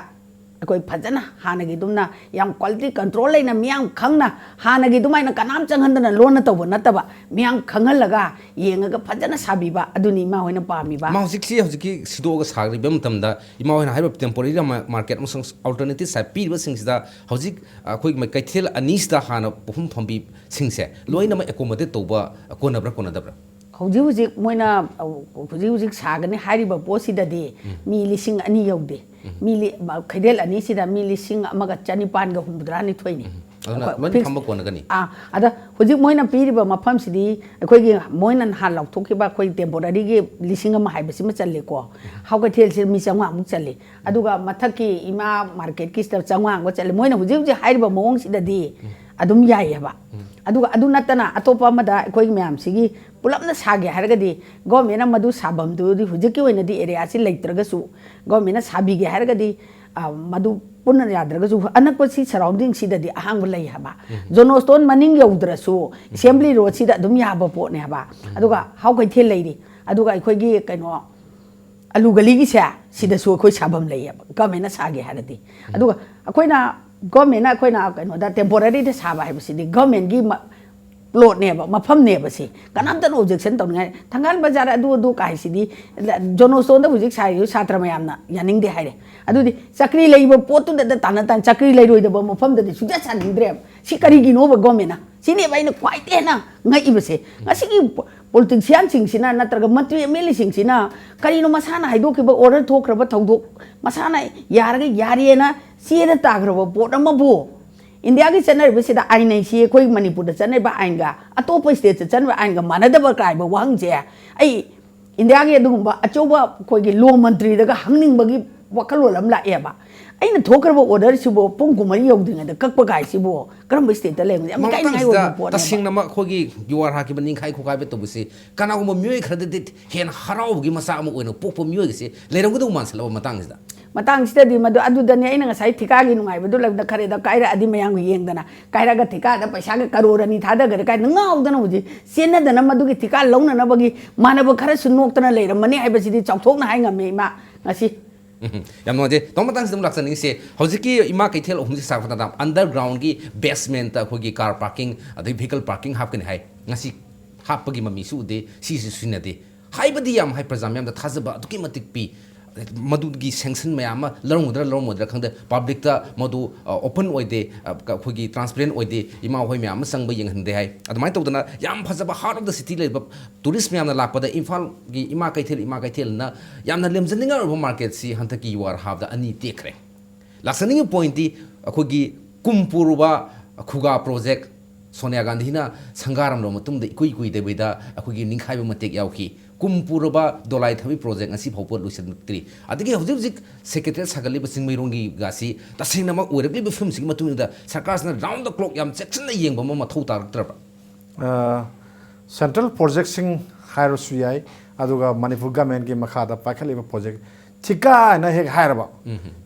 ꯑꯩꯈꯣꯏ ꯐꯖꯅ ꯍꯥꯟꯅꯒꯤ ꯑꯗꯨꯝꯅ ꯌꯥꯝ ꯀ꯭ꯋꯥꯂꯤꯇꯤ ꯀꯟꯇ꯭ꯔꯣꯜ ꯂꯩꯅ ꯃꯤꯌꯥꯝ ꯈꯪꯅ, ꯍꯥꯟꯅꯒꯤ ꯑꯗꯨꯃꯥꯏꯅ ꯀꯅꯥꯝ ꯆꯪꯍꯟꯗꯅ ꯂꯣꯟꯅ ꯇꯧꯕ ꯅꯠꯇꯕ, ꯃꯤꯌꯥꯝ ꯈꯪꯍꯜꯂꯒ ꯌꯦꯡꯉꯒ ꯐꯖꯅ ꯁꯥꯕꯤꯕ, ꯑꯗꯨꯅꯤ ꯏꯃꯥ ꯍꯣꯏꯅ ꯄꯥꯝꯃꯤꯕ꯫ ꯃꯥ ꯍꯧꯖꯤꯛꯁꯤ, ꯍꯧꯖꯤꯛꯀꯤ ꯁꯤꯗꯣꯛꯑꯒ ꯁꯥꯔꯤꯕ ꯃꯇꯝꯗ ꯏꯃꯥ ꯍꯣꯏꯅ ꯍꯥꯏꯔꯤꯕ temporary ꯃꯥ-, market ꯑꯃꯁꯨꯡ alternative site ꯄꯤꯔꯤꯕꯁꯤꯡꯁꯤꯗ ꯍꯧꯖꯤꯛ ꯑꯩꯈꯣꯏꯒꯤ ꯀꯩꯊꯦꯜ ꯑꯅꯤꯁꯤꯗ ꯍꯥꯟꯅ ꯄꯣꯠꯐꯝ ꯐꯝꯕꯤꯁꯤꯡꯁꯦ ꯂꯣꯏꯅꯃꯛ accommodate ꯇꯧꯕ ꯀꯣꯟꯅꯕ꯭ꯔꯥ, ꯀꯣꯟꯅꯗꯕ꯭ꯔꯥ? ꯍꯧꯖꯤꯛ ꯍꯧꯖꯤꯛ ꯃꯣꯏꯅ, ꯍꯧꯖꯤꯛ ꯍꯧꯖꯤꯛ ꯁꯥꯒꯅꯤ ꯍꯥꯏꯔꯤꯕ ꯄꯣꯠꯁꯤꯗꯗꯤ ꯎꯝ꯫ ꯃꯤ ꯂꯤꯁꯤꯡ ꯑꯅꯤ ꯌꯧꯗꯦ꯫ ꯎꯝ꯫ ꯃꯤ ꯂꯤ-, ꯃ-, ꯈꯩꯗꯦꯜ ꯑꯅꯤꯁꯤꯗ ꯃꯤ ꯂꯤꯁꯤꯡ ꯑꯃꯒ ꯆꯅꯤꯄꯥꯟꯒ ꯍꯨꯝꯐꯨꯇꯔꯥꯅꯤꯊꯣꯏꯅꯤ꯫ ꯎꯝ꯫ ꯑꯗꯨꯅ ꯑꯩꯈꯣꯏ ꯂꯣꯏꯅ fix-, ꯐꯝꯕ ꯀꯣꯟꯅꯒꯅꯤ? ꯑꯥ, ꯑꯗ ꯍꯧꯖꯤꯛ ꯃꯣꯏꯅ ꯄꯤꯔꯤꯕ ꯃꯐꯝꯁꯤꯗꯤ ꯑꯩꯈꯣꯏꯒꯤ ꯃꯣꯏꯅ ꯅꯍꯥꯟ ꯂꯥꯎꯊꯣꯛꯈꯤꯕ ꯑꯩꯈꯣꯏ temporary-ꯒꯤ ꯂꯤꯁꯤꯡ ꯑꯃ ꯍꯥꯏꯕꯁꯤꯃ ꯆꯜꯂꯦꯀꯣ꯫ ꯎꯝ꯫ ꯍꯥꯎ ꯀꯩꯊꯦꯜꯁꯤꯗ ꯃꯤ ꯆꯥꯝꯃꯉꯥꯃꯨꯛ ꯆꯜꯂꯤ꯫ ꯑꯗꯨꯒ ꯃꯊꯛꯀꯤ ꯏꯃꯥ market-ꯀꯤꯁꯤꯗ ꯆꯥꯝꯃꯉꯥ ꯑꯃꯒ ꯆꯠꯂꯦ꯫ ꯃꯣꯏꯅ ꯍꯧꯖꯤꯛ ꯍꯧꯖꯤꯛ ꯍꯥꯏꯔꯤꯕ ꯃꯑꯣꯡꯁꯤꯗꯗꯤ ꯎꯝ꯫ ꯑꯗꯨꯝ ꯌꯥꯏꯌꯦꯕ꯫ ꯎꯝ꯫ ꯑꯗꯨꯒ ꯑꯗꯨ ꯅꯠꯇꯅ ꯑꯇꯣꯞꯄ ꯑꯃꯗ ꯑꯩꯈꯣꯏ ꯃꯌꯥꯝꯁꯤꯒꯤ ꯄꯨꯂꯞꯅ ꯁꯥꯒꯦ ꯍꯥꯏꯔꯒꯗꯤ government-ꯅ ꯃꯗꯨ ꯁꯥꯐꯝꯗꯨꯗꯤ ꯍꯧꯖꯤꯛꯀꯤ ꯑꯣꯏꯅꯗꯤ area-ꯁꯤ ꯂꯩꯇ꯭ꯔꯒꯁꯨ government-ꯅ ꯁꯥꯕꯤꯒꯦ ꯍꯥꯏꯔꯒꯗꯤ, ꯑ, ꯃꯗꯨ ꯄꯨꯟꯅ ꯌꯥꯗ꯭ꯔꯒꯁꯨ ꯑꯅꯛꯄꯁꯤ ꯁꯔꯥꯎꯟꯗꯤꯡꯁꯤꯗꯗꯤ ꯑꯍꯥꯡꯕ ꯂꯩ ꯍꯥꯏꯕ꯫ ꯖꯣꯅꯣꯁꯇꯣꯟ ꯃꯅꯤꯡ ꯌꯧꯗ꯭ꯔꯁꯨ ꯑꯦꯁꯦꯝꯕ꯭ꯂꯤ ꯔꯣꯗꯁꯤꯗ ꯑꯗꯨꯝ ꯌꯥꯕ ꯄꯣꯠꯅꯦ ꯍꯥꯏꯕ꯫ ꯑꯗꯨꯒ ꯍꯥꯎ ꯀꯩꯊꯦꯜ ꯂꯩꯔꯤ, ꯑꯗꯨꯒ ꯑꯩꯈꯣꯏꯒꯤ ꯀꯩꯅꯣ ꯑꯂꯨ ꯒꯂꯤꯒꯤꯁꯦ, ꯁꯤꯗꯁꯨ ꯑꯩꯈꯣꯏ ꯁꯥꯐꯝ ꯂꯩꯌꯦꯕ, ꯒꯚꯔꯟꯃꯦꯟꯅ ꯁꯥꯒꯦ ꯍꯥꯏꯔꯗꯤ꯫ ꯑꯗꯨꯒ ꯑꯩꯈꯣꯏꯅ, ꯒꯚꯔꯟꯃꯦꯟꯅ ꯑꯩꯈꯣꯏꯅ ꯀꯩꯅꯣꯗ ꯇꯦꯝꯄꯣꯔꯔꯤꯗ ꯁꯥꯕ ꯍꯥꯏꯕꯁꯤꯗꯤ ꯒꯚꯔꯟꯃꯦꯟꯒꯤ ꯄ꯭ꯂꯣꯠꯅꯦꯕ, ꯃꯐꯝꯅꯦꯕ ꯁꯤ꯫ ꯀꯅꯥꯝꯇꯅ ꯑꯣꯕꯖꯦꯛꯁꯟ ꯇꯧꯅꯤꯡꯉꯥꯏ, ꯊꯪꯒꯥꯜ ꯕꯖꯥꯔ ꯑꯗꯨ ꯑꯗꯨ ꯀꯥꯏꯁꯤꯗꯤ ꯖꯣꯅꯣꯁꯇꯣꯟꯗ ꯍꯧꯖꯤꯛ ꯁꯥꯔꯤꯕ ꯁꯥꯇ꯭ꯔ ꯃꯌꯥꯝꯅ ꯌꯥꯅꯤꯡꯗꯦ ꯍꯥꯏꯔꯦ꯫ ꯑꯗꯨꯗꯤ ꯆꯀ꯭ꯔꯤ ꯂꯩꯕ ꯄꯣꯠꯇꯨꯗ ꯇꯥꯟꯅ ꯇꯥꯟ, ꯆꯀ꯭ꯔꯤ ꯂꯩꯔꯣꯏꯗꯕ ꯃꯐꯝꯗꯗꯤ ꯁꯨꯡꯆꯠ ꯁꯥꯅꯤꯡꯗ꯭ꯔꯦꯕ꯫ ꯁꯤ ꯀꯔꯤꯒꯤꯅꯣꯕ ꯒꯣꯔꯃꯦꯟꯅ? ꯁꯤꯅꯦꯕ ꯑꯩꯅ ꯈ꯭ꯋꯥꯏꯗꯒꯤ ꯍꯦꯟꯅ ꯉꯛꯏꯕꯁꯦ꯫ ꯉꯁꯤꯒꯤ ꯄꯣ-, ꯄꯣꯂꯤꯇꯤꯁꯤꯌꯥꯟꯁꯤꯡꯁꯤꯅ ꯅꯠꯇ꯭ꯔꯒ ꯃꯟꯇ꯭ꯔꯤ ꯑꯦꯝ ꯑꯦꯜ ꯑꯦꯁꯤꯡꯁꯤꯅ ꯀꯔꯤꯅꯣ ꯃꯁꯥꯅ ꯍꯥꯏꯗꯣꯛꯈꯤꯕ ꯑꯣꯔꯗꯔ ꯊꯣꯛꯈ꯭ꯔꯕ ꯊꯧꯗꯣꯛ, ꯃꯁꯥꯅ ꯌꯥꯔꯒ ꯌꯥꯔꯦꯅ ꯆꯦꯗ ꯇꯥꯈ꯭ꯔꯕ ꯄꯣꯠ ꯑꯃꯕꯨ ꯏꯟꯗꯤꯌꯥꯒꯤ ꯆꯠꯅꯔꯤꯕꯁꯤꯗ ꯑꯥꯏꯟ ꯍꯥꯏꯁꯤ ꯑꯩꯈꯣꯏ ꯃꯅꯤꯄꯨꯔꯗ ꯆꯠꯅꯔꯤꯕ ꯑꯥꯏꯟꯒ ꯑꯇꯣꯞꯄ ꯁ꯭ꯇꯦꯠꯇ ꯆꯠꯅꯔꯤꯕ ꯑꯥꯏꯟꯒ ꯃꯥꯟꯅꯗꯕ ꯀꯥꯏꯕ ꯋꯥꯍꯪꯁꯦ ꯑꯩ ꯏꯟꯗꯤꯌꯥꯒꯤ ꯑꯗꯨꯒꯨꯝꯕ ꯑꯆꯧꯕ ꯑꯩꯈꯣꯏꯒꯤ ꯂꯣ ꯃꯟꯇ꯭ꯔꯤꯗꯒ ꯍꯪꯅꯤꯡꯕꯒꯤ ꯋꯥꯈꯜꯂꯣꯟ ꯑꯃ ꯂꯥꯛꯑꯦꯕ꯫ ꯑꯩꯅ ꯊꯣꯛꯈ꯭ꯔꯕ ꯑꯣꯔꯗꯔꯁꯤꯕꯨ ꯄꯨꯡ ꯀꯨꯟꯃꯔꯤ ꯌꯧꯗ꯭ꯔꯤꯉꯩꯗ ꯀꯛꯄ ꯀꯥꯏꯁꯤꯕꯨ ꯀꯔꯝꯕ ꯁ꯭ꯇꯦꯠꯇ ꯂꯩꯕꯅꯣ? ꯌꯥꯝ ꯏꯀꯥꯏꯅꯤꯡꯉꯥꯏ ꯃꯇꯥꯡꯁꯤꯗ ꯑꯣꯏꯕ ꯄꯣꯠꯅꯦꯕ꯫ ꯇꯁꯦꯡꯅꯃꯛ ꯑꯩꯈꯣꯏꯒꯤ ꯌꯨ ꯑꯥꯔ ꯍꯥꯠꯈꯤꯕ ꯅꯤꯡꯈꯥꯏ ꯈꯣꯠꯀꯥꯏꯕ ꯇꯧꯕꯁꯤ ꯀꯅꯥꯒꯨꯝꯕ ꯃꯤꯑꯣꯏ ꯈꯔꯗꯗꯤ ꯍꯦꯟꯅ ꯍꯔꯥꯎꯕꯒꯤ ꯃꯆꯥꯛ ꯑꯃ ꯑꯣꯏꯅ ꯄꯣꯛꯄ ꯃꯤꯑꯣꯏꯒꯁꯦ ꯂꯩꯔꯝꯒꯗꯧꯕ ꯃꯥꯟꯁꯤꯜꯂꯛꯑꯕ ꯃꯇꯥꯡꯁꯤꯗ꯫ ꯃꯇꯥꯡꯁꯤꯗꯗꯤ ꯃꯗꯨ, ꯑꯗꯨꯗꯅꯦ ꯑꯩꯅ ꯉꯁꯥꯏ ꯊꯤꯀꯥꯒꯤ ꯅꯨꯡꯉꯥꯏꯕꯗꯨ ꯂꯧꯗ ꯈꯔꯦꯗ ꯀꯥꯏꯔꯛꯑꯗꯤ ꯃꯌꯥꯝꯒꯤ ꯌꯦꯡꯗꯅ ꯀꯥꯏꯔꯒ ꯊꯤꯀꯥꯗ ꯄꯩꯁꯥꯒ ꯀꯔꯣꯔ ꯑꯅꯤ ꯊꯥꯗꯈ꯭ꯔꯦ ꯀꯥꯏꯅ ꯉꯥꯎꯗꯅ ꯍꯧꯖꯤꯛ ꯆꯦꯟꯅꯗꯅ ꯃꯗꯨꯒꯤ ꯊꯤꯀꯥ ꯂꯧꯅꯅꯕꯒꯤ ꯃꯥꯟꯅꯕ ꯈꯔꯁꯨ ꯅꯣꯛꯇꯅ ꯂꯩꯔꯝꯃꯅꯤ ꯍꯥꯏꯕꯁꯤꯗꯤ ꯆꯥꯎꯊꯣꯛꯅ ꯍꯥꯏ ꯉꯝꯃꯦ ꯏꯃꯥ ꯉꯁꯤ꯫ ꯎꯝ, ꯌꯥꯝ ꯅꯨꯡꯉꯥꯏꯖꯩ꯫ ꯇꯥꯃꯣ, ꯃꯇꯥꯡꯁꯤꯗ ꯑꯃꯨꯛ ꯂꯥꯛꯆꯅꯤꯡꯉꯤꯁꯦ, ꯍꯧꯖꯤꯛꯀꯤ ꯏꯃꯥ ꯀꯩꯊꯦꯜ ꯑꯍꯨꯝꯁꯤ ꯁꯥꯔꯛꯄ ꯃꯇꯝꯗ ꯑꯟꯗꯔꯒ꯭ꯔꯥꯎꯟꯒꯤ ꯕꯦꯁꯃꯦꯟꯇ ꯑꯩꯈꯣꯏꯒꯤ ꯀꯥꯔ ꯄꯥꯔꯀꯤꯡ ꯑꯗꯩ ꯚꯤꯍꯤꯀꯜ ꯄꯥꯔꯀꯤꯡ ꯍꯥꯞꯀꯅꯤ ꯍꯥꯏ꯫ ꯉꯁꯤ ꯍꯥꯞꯄꯒꯤ ꯃꯃꯤꯁꯨ ꯎꯗꯦ, ꯁꯤꯁꯨ ꯁꯤꯖꯤꯟꯅꯗꯦ꯫ ꯍꯥꯏꯕꯗꯤ ꯌꯥꯝ ꯍꯥꯏ, ꯄ꯭ꯔꯖꯥ ꯃꯌꯥꯝꯗ ꯊꯥꯖꯕ ꯑꯗꯨꯛꯀꯤ ꯃꯇꯤꯛ ꯄꯤ꯫ ꯃꯗꯨꯒꯤ ꯁꯦꯡꯁꯟ ꯃꯌꯥꯝ ꯑꯃ ꯂꯧꯔꯝꯒꯗ꯭ꯔꯥ ꯂꯧꯔꯝꯃꯣꯏꯗ꯭ꯔꯥ ꯈꯪꯗꯦ, ꯄꯕ꯭ꯂꯤꯛꯇ ꯃꯗꯨ, ꯑ, ꯑꯣꯄꯟ ꯑꯣꯏꯗꯦ, ꯑ, ꯀ-, ꯑꯩꯈꯣꯏꯒꯤ ꯇ꯭ꯔꯥꯟꯁꯄꯦꯔꯦꯟ ꯑꯣꯏꯗꯦ, ꯏꯃꯥ ꯍꯣꯏ ꯃꯌꯥꯝ ꯑꯃ ꯆꯪꯕ ꯌꯦꯡꯍꯟꯗꯦ ꯍꯥꯏ꯫ ꯑꯗꯨꯃꯥꯏꯅ ꯇꯧꯗꯅ ꯌꯥꯝ ꯐꯖꯕ heart of the city ꯂꯩꯔꯤꯕ ꯇꯨꯔꯤꯁ ꯃꯌꯥꯝꯅ ꯂꯥꯛꯄꯗ ꯏꯝꯐꯥꯜꯒꯤ ꯏꯃꯥ ꯀꯩꯊꯦꯜ, ꯏꯃꯥ ꯀꯩꯊꯦꯜꯅ ꯌꯥꯝꯅ ꯂꯦꯝꯖꯅꯤꯡꯉꯥꯏ ꯑꯣꯏꯕ ꯃꯥꯔꯀꯦꯠꯁꯤ ꯍꯟꯗꯛꯀꯤ ꯌꯨ ꯑꯥꯔ ꯍꯥꯞꯗ ꯑꯅꯤ ꯇꯦꯛꯈ꯭ꯔꯦ꯫ ꯂꯥꯛꯆꯅꯤꯡꯉꯤꯕ ꯄꯣꯏꯟꯠꯇꯤ ꯑꯩꯈꯣꯏꯒꯤ ꯀꯨꯝ ꯄꯨꯔꯕ ꯈꯨꯒꯥ ꯄ꯭ꯔꯣꯖꯦꯛ, ꯁꯣꯅꯤꯌꯥ ꯒꯥꯟꯙꯤꯅ ꯁꯪꯒꯥꯔꯝꯂꯕ ꯃꯇꯨꯡꯗ ꯏꯀꯨꯏ ꯀꯨꯏꯗꯕꯤꯗ ꯑꯩꯈꯣꯏꯒꯤ ꯅꯤꯡꯈꯥꯏꯕ ꯃꯇꯦꯛ ꯌꯥꯎꯈꯤ꯫ ꯀꯨꯝ ꯄꯨꯔꯕ ꯗꯣꯂꯥꯏ ꯊꯥꯕꯤ ꯄ꯭ꯔꯣꯖꯦꯛ ꯉꯁꯤ ꯐꯥꯎꯕ ꯂꯣꯏꯁꯤꯜꯂꯛꯇ꯭ꯔꯤ꯫ ꯑꯗꯒꯤ ꯍꯧꯖꯤꯛ ꯍꯧꯖꯤꯛ ꯁꯦꯀ꯭ꯔꯦꯇꯔꯤꯌꯦꯠ ꯁꯥꯒꯠꯂꯤꯕ ꯆꯤꯡꯃꯩꯔꯣꯡꯒꯤꯒꯁꯤ ꯇꯁꯦꯡꯅꯃꯛ ꯑꯣꯏꯔꯛꯂꯤꯕ ꯐꯤꯕꯝꯁꯤꯒꯤ ꯃꯇꯨꯡ ꯏꯟꯅ ꯁꯔꯀꯥꯔꯁꯤꯅ round the clock ꯌꯥꯝ ꯆꯦꯛꯁꯤꯟꯅ ꯌꯦꯡꯕ ꯑꯃ ꯃꯊꯧ ꯇꯥꯔꯛꯇ꯭ꯔꯕ? ꯁꯦꯟꯇ꯭ꯔꯦꯜ ꯄ꯭ꯔꯣꯖꯦꯛꯁꯤꯡ ꯍꯥꯏꯔꯁꯨ ꯌꯥꯏ, ꯑꯗꯨꯒ ꯃꯅꯤꯄꯨꯔ ꯒꯃꯦꯟꯒꯤ ꯃꯈꯥꯗ ꯄꯥꯏꯈꯠꯂꯤꯕ ꯄ꯭ꯔꯣꯖꯦꯛ ꯊꯤꯀꯥ ꯍꯥꯏꯅ ꯍꯦꯛ ꯍꯥꯏꯔꯕ,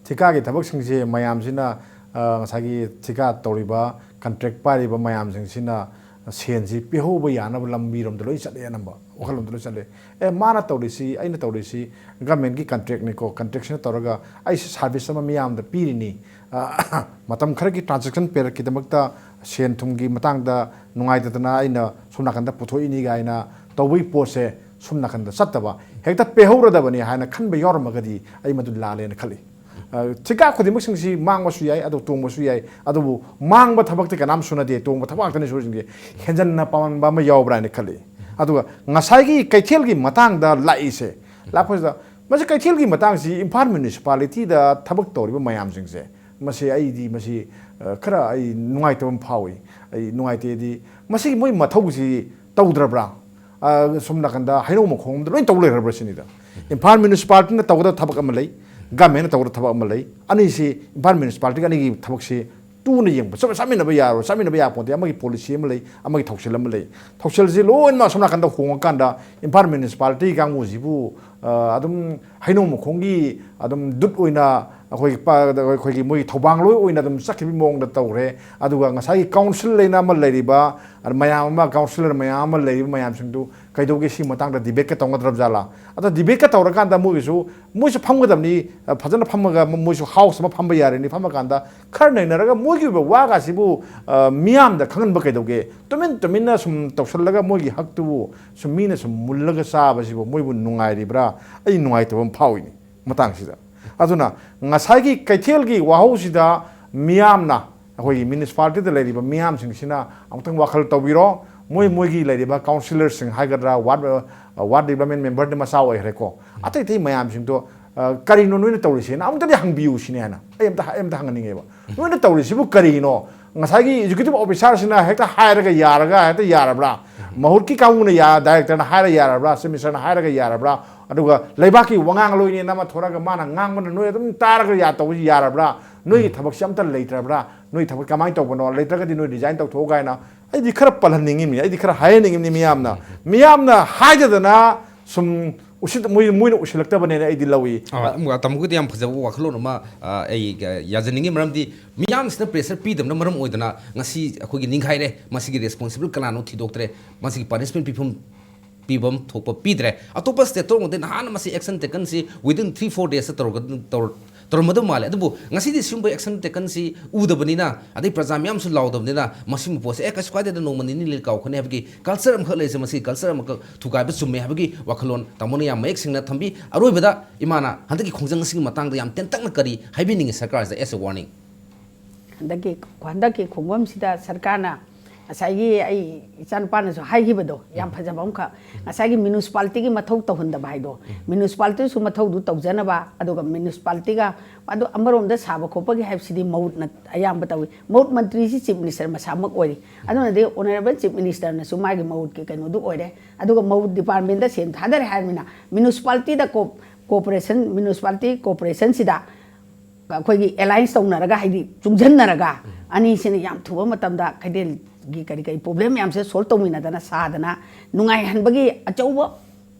ꯊꯤꯀꯥꯒꯤ ꯊꯕꯛꯁꯤꯡꯁꯦ ꯃꯌꯥꯝꯁꯤꯅ, ꯑ, ꯉꯁꯥꯏꯒꯤ ꯊꯤꯀꯥ ꯇꯧꯔꯤꯕ, ꯀꯟꯇ꯭ꯔꯦꯛ ꯄꯥꯏꯔꯤꯕ ꯃꯌꯥꯝꯁꯤꯡꯁꯤꯅ ꯁꯦꯟꯁꯤ ꯄꯤꯍꯧꯕ ꯌꯥꯅꯕ ꯂꯝꯕꯤꯔꯣꯝꯗ ꯂꯣꯏ ꯆꯠꯂꯦ, ꯑꯅꯝꯕ ꯋꯥꯈꯜꯂꯣꯝꯗ ꯂꯣꯏ ꯆꯠꯂꯦ꯫ ꯑꯦ, ꯃꯥꯅ ꯇꯧꯔꯤꯁꯤ, ꯑꯩꯅ ꯇꯧꯔꯤꯁꯤ ꯒꯃꯦꯟꯒꯤ ꯀꯟꯇ꯭ꯔꯦꯛꯅꯤꯀꯣ, ꯀꯟꯇ꯭ꯔꯦꯛꯁꯤꯅ ꯇꯧꯔꯒ ꯑꯩꯁꯤ ꯁꯥꯔꯚꯤꯁ ꯑꯃ ꯃꯤꯌꯥꯝꯗ ꯄꯤꯔꯤꯅꯤ, ꯑ, ꯃꯇꯝ ꯈꯔꯒꯤ ꯇ꯭ꯔꯥꯟꯖꯦꯛꯁꯟ ꯄꯦꯔꯠꯀꯤꯗꯃꯛꯇ ꯁꯦꯟ ꯊꯨꯝꯒꯤ ꯃꯇꯥꯡꯗ ꯅꯨꯡꯉꯥꯏꯇꯗꯅ ꯑꯩꯅ ꯁꯣꯝ ꯅꯥꯀꯟꯗ ꯄꯨꯊꯣꯛꯏꯅꯤ ꯀꯥꯏꯅ ꯇꯧꯕꯒꯤ ꯄꯣꯠꯁꯦ ꯁꯣꯝ ꯅꯥꯀꯟꯗ ꯆꯠꯇꯕ, ꯍꯦꯛꯇ ꯄꯦꯍꯧꯔꯗꯕꯅꯤ ꯍꯥꯏꯅ ꯈꯟꯕ ꯌꯥꯎꯔꯝꯃꯒꯗꯤ ꯑꯩ ꯃꯗꯨ ꯂꯥꯜꯂꯦꯅ ꯈꯜꯂꯤ꯫ ꯑ, ꯊꯤꯀꯥ ꯈꯨꯗꯤꯡꯃꯛꯁꯤꯡꯁꯤ ꯃꯥꯡꯕꯁꯨ ꯌꯥꯏ, ꯑꯗꯨ ꯇꯣꯡꯕꯁꯨ ꯌꯥꯏ, ꯑꯗꯨꯕꯨ ꯃꯥꯡꯕ ꯊꯕꯛꯇꯤ ꯀꯅꯥꯝ ꯁꯨꯅꯗꯦ, ꯇꯣꯡꯕ ꯊꯕꯛ ꯉꯥꯛꯇꯅꯤ ꯁꯨꯔꯤꯁꯤꯡꯁꯦ꯫ ꯍꯦꯟꯖꯟꯅ ꯄꯥꯝꯕ ꯑꯃ ꯌꯥꯎꯕ꯭ꯔꯥ ꯍꯥꯏꯅ ꯈꯜꯂꯤ꯫ ꯑꯗꯨꯒ ꯉꯁꯥꯏꯒꯤ ꯀꯩꯊꯦꯜꯒꯤ ꯃꯇꯥꯡꯗ ꯂꯥꯛꯏꯁꯦ, ꯂꯥꯛꯄꯁꯤꯗ ꯃꯁꯤ ꯀꯩꯊꯦꯜꯒꯤ ꯃꯇꯥꯡꯁꯤ ꯏꯝꯐꯥꯜ ꯃ꯭ꯌꯨꯅꯤꯁꯤꯄꯥꯂꯤꯇꯤꯗ ꯊꯕꯛ ꯇꯧꯔꯤꯕ ꯃꯌꯥꯝꯁꯤꯡꯁꯦ, ꯃꯁꯤ ꯑꯩꯗꯤ ꯃꯁꯤ, ꯑ, ꯈꯔ ꯑꯩ ꯅꯨꯡꯉꯥꯏꯇꯕ ꯑꯃ ꯐꯥꯎꯏ꯫ ꯑꯩ ꯅꯨꯡꯉꯥꯏꯇꯦꯗꯤ, ꯃꯁꯤ ꯃꯣꯏ ꯃꯊꯧꯁꯤ ꯇꯧꯗ꯭ꯔꯕ꯭ꯔꯥ? ꯑ, ꯁꯣꯝ ꯅꯥꯀꯟꯗ ꯍꯩꯅꯧ ꯃꯈꯣꯡ ꯑꯃꯗ ꯂꯣꯏ ꯇꯧ ꯂꯩꯈ꯭ꯔꯕ꯭ꯔꯥ ꯁꯤꯅꯤꯗ꯫ ꯏꯝꯐꯥꯜ ꯃ꯭ꯌꯨꯅꯤꯁꯤꯄꯥꯂꯤꯇꯤꯅ ꯇꯧꯒꯗꯕ ꯊꯕꯛ ꯑꯃ ꯂꯩ, ꯒꯃꯦꯟꯅ ꯇꯧꯒꯗꯕ ꯊꯕꯛ ꯑꯃ ꯂꯩ꯫ ꯑꯅꯤꯁꯤ, ꯏꯝꯐꯥꯜ ꯃ꯭ꯌꯨꯅꯤꯁꯤꯄꯥꯂꯤꯇꯤꯒ ꯑꯅꯤꯒꯤ ꯊꯕꯛꯁꯤ ꯇꯨꯅ ꯌꯦꯡꯕ, ꯆꯠ-, ꯆꯠꯃꯤꯟꯅꯕ ꯌꯥꯔꯣꯏ, ꯆꯠꯃꯤꯟꯅꯕ ꯌꯥꯄꯣꯟꯇꯦ꯫ ꯑꯃꯒꯤ ꯄꯣꯂꯤꯁꯤ ꯑꯃ ꯂꯩ, ꯑꯃꯒꯤ ꯊꯧꯁꯤꯜ ꯑꯃ ꯂꯩ꯫ ꯊꯧꯁꯤꯜꯁꯤ ꯂꯣꯏꯅꯃꯛ ꯑꯁꯣꯝ ꯅꯥꯀꯟꯗ ꯍꯣꯡꯉꯀꯥꯟꯗ ꯏꯝꯐꯥꯜ ꯃ꯭ꯌꯨꯅꯤꯁꯤꯄꯥꯂꯤꯇꯤ ꯀꯥꯡꯕꯨꯁꯤꯕꯨ, ꯑ, ꯑꯗꯨꯝ ꯍꯩꯅꯧ ꯃꯈꯣꯡꯒꯤ ꯑꯗꯨꯝ ꯗꯨꯠ ꯑꯣꯏꯅ ꯑꯩꯈꯣꯏꯒꯤ ꯄ-, ꯑꯩꯈꯣꯏꯒꯤ ꯃꯣꯏꯒꯤ ꯊꯧꯕꯥꯡꯂꯣꯏ ꯑꯣꯏꯅ ꯑꯗꯨꯝ ꯆꯠꯈꯤꯕꯒꯤ ꯃꯑꯣꯡꯗ ꯇꯧꯔꯦ꯫ ꯑꯗꯨꯒ ꯉꯁꯥꯏꯒꯤ ꯀꯥꯎꯟꯁꯤꯜ ꯂꯩꯅ ꯑꯃ ꯂꯩꯔꯤꯕ, ꯑꯗ ꯃꯌꯥꯝ ꯑꯃ, ꯀꯥꯎꯟꯁꯤꯂꯔ ꯃꯌꯥꯝ ꯑꯃ ꯂꯩꯔꯤꯕ ꯃꯌꯥꯝꯁꯤꯡꯗꯨ ꯀꯩꯗꯧꯒꯦ, ꯁꯤ ꯃꯇꯥꯡꯗ ꯗꯤꯕꯦꯠꯀ ꯇꯧꯅꯗ꯭ꯔꯕ ꯖꯥꯠꯂꯥ? ꯑꯗ ꯗꯤꯕꯦꯠꯀ ꯇꯧꯔꯀꯥꯟꯗ ꯃꯣꯏꯒꯤꯁꯨ, ꯃꯣꯏꯁꯨ ꯐꯝꯒꯗꯕꯅꯤ, ꯑ, ꯐꯖꯅ ꯐꯝꯃꯒ ꯃ-, ꯃꯣꯏꯁꯨ ꯍꯥꯎꯁ ꯑꯃ ꯐꯝꯕ ꯌꯥꯔꯦꯅꯤ, ꯐꯝꯃꯀꯥꯟꯗ ꯈꯔ ꯅꯩꯅꯔꯒ ꯃꯣꯏꯒꯤ ꯑꯣꯏꯕ ꯋꯥꯒꯁꯤꯕꯨ, ꯑ, ꯃꯤꯌꯥꯝꯗ ꯈꯪꯍꯟꯕ ꯀꯩꯗꯧꯒꯦ? ꯇꯨꯃꯤꯟ ꯇꯨꯃꯤꯟꯅ ꯁꯨꯝ ꯇꯧꯁꯜꯂꯒ ꯃꯣꯏꯒꯤ ꯍꯛꯇꯨꯕꯨ ꯁꯨꯝ ꯃꯤꯅ ꯁꯨꯝ ꯃꯨꯜꯂꯒ ꯆꯥꯕꯁꯤꯕꯨ ꯃꯣꯏꯕꯨ ꯅꯨꯡꯉꯥꯏꯔꯤꯕ꯭ꯔꯥ? ꯑꯩ ꯅꯨꯡꯉꯥꯏꯇꯕ ꯑꯃ ꯐꯥꯎꯏꯅꯤ ꯃꯇꯥꯡꯁꯤꯗ꯫ ꯑꯗꯨꯅ ꯉꯁꯥꯏꯒꯤ ꯀꯩꯊꯦꯜꯒꯤ ꯋꯥꯍꯧꯁꯤꯗ ꯃꯤꯌꯥꯝꯅ, ꯑꯩꯈꯣꯏꯒꯤ ꯃ꯭ꯌꯨꯅꯤꯁꯤꯄꯥꯂꯤꯇꯤꯗ ꯂꯩꯔꯤꯕ ꯃꯤꯌꯥꯝꯁꯤꯡꯁꯤꯅ ꯑꯃꯨꯛꯇꯪ ꯋꯥꯈꯜ ꯇꯧꯕꯤꯔꯣ꯫ ꯃꯣꯏ, ꯃꯣꯏꯒꯤ ꯂꯩꯔꯤꯕ ꯀꯥꯎꯟꯁꯤꯂꯔꯁꯤꯡ ꯍꯥꯏꯒꯗ꯭ꯔꯥ, ꯋꯥꯔꯗ, ꯋꯥꯔꯗ ꯗꯤꯕꯂꯞꯃꯦꯟ ꯃꯦꯝꯕꯔꯗꯤ ꯃꯆꯥ ꯑꯣꯏꯈ꯭ꯔꯦꯀꯣ, ꯑꯇꯩ ꯑꯇꯩ ꯃꯌꯥꯝꯁꯤꯡꯗꯣ, ꯑ, "ꯀꯔꯤꯅꯣ ꯅꯣꯏꯅ ꯇꯧꯔꯤꯁꯦꯅ?" ꯑꯃꯨꯛꯇꯗꯤ ꯍꯪꯕꯤꯌꯨ ꯁꯤꯅꯦ ꯍꯥꯏꯅ ꯑꯩ ꯑꯝꯇ, ꯑꯩ ꯑꯝꯇ ꯍꯪꯍꯟꯅꯤꯡꯉꯦꯕ꯫ ꯅꯣꯏꯅ ꯇꯧꯔꯤꯁꯤꯕꯨ ꯀꯔꯤꯅꯣ? ꯉꯁꯥꯏꯒꯤ ꯑꯦꯛꯖꯤꯀ꯭ꯌꯨꯇꯤꯚ ꯑꯣꯐꯤꯁꯥꯔꯁꯤꯅ ꯍꯦꯛꯇ ꯍꯥꯏꯔꯒ ꯌꯥꯔꯒ ꯍꯦꯛꯇ ꯌꯥꯔꯕ꯭ꯔꯥ? ꯃꯍꯨꯠꯀꯤ ꯀꯥꯡꯕꯨꯅ ꯌꯥ-, ꯗꯥꯏꯔꯦꯛꯇꯔꯅ ꯍꯥꯏꯔ ꯌꯥꯔꯕ꯭ꯔꯥ? ꯆꯤꯐ ꯃꯤꯅꯤꯁꯇꯔꯅ ꯍꯥꯏꯔꯒ ꯌꯥꯔꯕ꯭ꯔꯥ? ꯑꯗꯨꯒ ꯂꯩꯕꯥꯛꯀꯤ ꯋꯥꯉꯥꯡꯂꯣꯏꯅꯦꯅ ꯑꯃ ꯊꯣꯔꯛꯑꯒ ꯃꯥꯅ ꯉꯥꯡꯕꯅ ꯅꯣꯏ ꯑꯗꯨꯝ ꯇꯥꯔꯒ ꯌꯥ-, ꯇꯧꯕꯁꯤ ꯌꯥꯔꯕ꯭ꯔꯥ? ꯅꯣꯏꯒꯤ ꯊꯕꯛꯁꯤ ꯑꯝꯇ ꯂꯩꯇ꯭ꯔꯕ꯭ꯔꯥ? ꯅꯣꯏ ꯊꯕꯛ ꯀꯃꯥꯏꯅ ꯇꯧꯕꯅꯣ? ꯂꯩꯇ꯭ꯔꯒꯗꯤ ꯅꯣꯏ ꯔꯤꯖꯥꯏꯟ ꯇꯧꯊꯣꯛꯎ ꯀꯥꯏꯅ ꯑꯩꯗꯤ ꯈꯔ ꯄꯜꯍꯟꯅꯤꯡꯉꯤꯕꯅꯤ, ꯑꯩꯗꯤ ꯈꯔ ꯍꯥꯏꯍꯟꯅꯤꯡꯉꯤꯕꯅꯤ ꯃꯤꯌꯥꯝꯅ꯫ ꯃꯤꯌꯥꯝꯅ ꯍꯥꯏꯗꯗꯅ ꯁꯨꯝ ꯎꯁꯤꯠ-, ꯃꯣꯏ-, ꯃꯣꯏꯅ ꯎꯁꯤꯜꯂꯛꯇꯕꯅꯦꯅ ꯑꯩꯗꯤ ꯂꯧꯏ꯫ ꯑ, ꯑꯃꯨꯛ ꯇꯥꯃꯣꯒꯤꯗꯤ ꯌꯥꯝ ꯐꯖꯕ ꯋꯥꯈꯜꯂꯣꯟ ꯑꯃ, ꯑ, ꯑꯩ, ꯑ, ꯌꯥꯖꯅꯤꯡꯉꯤ꯫ ꯃꯔꯝꯗꯤ ꯃꯤꯌꯥꯝꯁꯤꯅ pressure ꯄꯤꯗꯕꯅ ꯃꯔꯝ ꯑꯣꯏꯗꯅ ꯉꯁꯤ ꯑꯩꯈꯣꯏꯒꯤ ꯅꯤꯡꯈꯥꯏꯔꯦ꯫ ꯃꯁꯤꯒꯤ responsible ꯀꯅꯥꯅꯣ ꯊꯤꯗꯣꯛꯇ꯭ꯔꯦ꯫ ꯃꯁꯤꯒꯤ punishment ꯄꯤꯐꯝ, ꯄꯤꯐꯝ ꯊꯣꯛꯄ ꯄꯤꯗ꯭ꯔꯦ꯫ ꯑꯇꯣꯞꯄ state ꯇꯧꯔꯝꯃꯗꯤ ꯅꯍꯥꯟꯅ ꯃꯁꯤ action taken ꯁꯤ within three four days ꯇꯧꯔꯒ-, ꯇꯧꯔ-, ꯇꯧꯔꯝꯃꯗꯧ ꯃꯥꯜꯂꯦ꯫ ꯑꯗꯨꯕꯨ ꯉꯁꯤꯗꯤ ꯁꯤꯒꯨꯝꯕ action taken ꯁꯤ ꯎꯗꯕꯅꯤꯅ, ꯑꯗꯩ ꯄ꯭ꯔꯖꯥ ꯃꯌꯥꯝꯁꯨ ꯂꯥꯎꯗꯕꯅꯤꯅ, ꯃꯁꯤꯒꯨꯝꯕ ꯄꯣꯠꯁꯦ, "ꯑꯦ, ꯀꯩꯁꯨ ꯀꯥꯏꯗꯦꯗ, ꯅꯣꯡꯃ ꯅꯤꯅꯤ ꯂꯩ ꯀꯥꯎꯈ꯭ꯔꯅꯤ" ꯍꯥꯏꯕꯒꯤ culture ꯑꯃꯈꯛ ꯂꯩꯔꯤꯁꯦ, ꯃꯁꯤꯒꯤ culture ꯑꯃꯈꯛ ꯊꯨꯒꯥꯏꯕ ꯆꯨꯝꯃꯦ ꯍꯥꯏꯕꯒꯤ ꯋꯥꯈꯜꯂꯣꯟ ꯇꯥꯃꯣꯅ ꯌꯥꯝ ꯃꯌꯦꯛ ꯁꯦꯡꯅ ꯊꯝꯕꯤ꯫ ꯑꯔꯣꯏꯕꯗ ꯏꯃꯥꯅ ꯍꯟꯗꯛꯀꯤ ꯈꯣꯡꯖꯪ ꯑꯁꯤꯒꯤ ꯃꯇꯥꯡꯗ ꯌꯥꯝ ꯇꯦꯟꯇꯛꯅ ꯀꯔꯤ ꯍꯥꯏꯕꯤꯅꯤꯡꯉꯤ ꯁꯔꯀꯥꯔꯁꯤꯗ as a warning? ꯍꯟꯗꯛꯀꯤ, ꯍꯟꯗꯛꯀꯤ ꯈꯣꯡꯕꯝꯁꯤꯗ ꯁꯔꯀꯥꯔꯅ ꯉꯁꯥꯏꯒꯤ ꯑꯩ ꯏꯆꯥꯅꯨꯄꯥꯅꯁꯨ ꯍꯥꯏꯈꯤꯕꯗꯣ ꯌꯥꯝ ꯐꯖꯕ ꯑꯃꯈꯛ, ꯉꯁꯥꯏꯒꯤ municipality ꯒꯤ ꯃꯊꯧ ꯇꯧꯍꯟꯗꯕ ꯍꯥꯏꯗꯣ, municipality ꯁꯨ ꯃꯊꯧꯗꯨ ꯇꯧꯖꯅꯕ, ꯑꯗꯨꯒ municipality ꯒ ꯑꯗꯨ ꯑꯃꯔꯣꯝꯗ ꯁꯥꯕ ꯈꯣꯠꯄꯒꯤ ꯍꯥꯏꯕꯁꯤꯗꯤ ꯃꯧꯠꯅ ꯑꯌꯥꯝꯕ ꯇꯧꯏ꯫ ꯃꯧꯠ ꯃꯟꯇ꯭ꯔꯤꯁꯤ Chief Minister ꯃꯁꯥꯃꯛ ꯑꯣꯏꯔꯤ꯫ ꯑꯗꯨꯅꯗꯤ Honourable Chief Minister ꯅꯁꯨ ꯃꯥꯒꯤ ꯃꯧꯠꯀꯤ ꯀꯩꯅꯣꯗꯨ ꯑꯣꯏꯔꯦ꯫ ꯑꯗꯨꯒ ꯃꯧꯠ department ꯗ ꯁꯦꯟ ꯊꯥꯗꯔꯦ ꯍꯥꯏꯔꯕꯅꯤꯅ municipality ꯗ co-, cooperation, municipality corporation ꯁꯤꯗ ꯑꯩꯈꯣꯏꯒꯤ alliance ꯇꯧꯅꯔꯒ, ꯍꯥꯏꯗꯤ ꯆꯨꯡꯁꯤꯟꯅꯔꯒ ꯑꯅꯤꯁꯤꯅ ꯌꯥꯝ ꯊꯨꯕ ꯃꯇꯝꯗ ꯀꯩꯊꯦꯜꯒꯤ ꯀꯔꯤ ꯀꯔꯤ problem ꯃꯌꯥꯝꯁꯦ solve ꯇꯧꯃꯤꯟꯅꯗꯅ ꯁꯥꯗꯅ ꯅꯨꯡꯉꯥꯏꯍꯟꯕꯒꯤ ꯑꯆꯧꯕ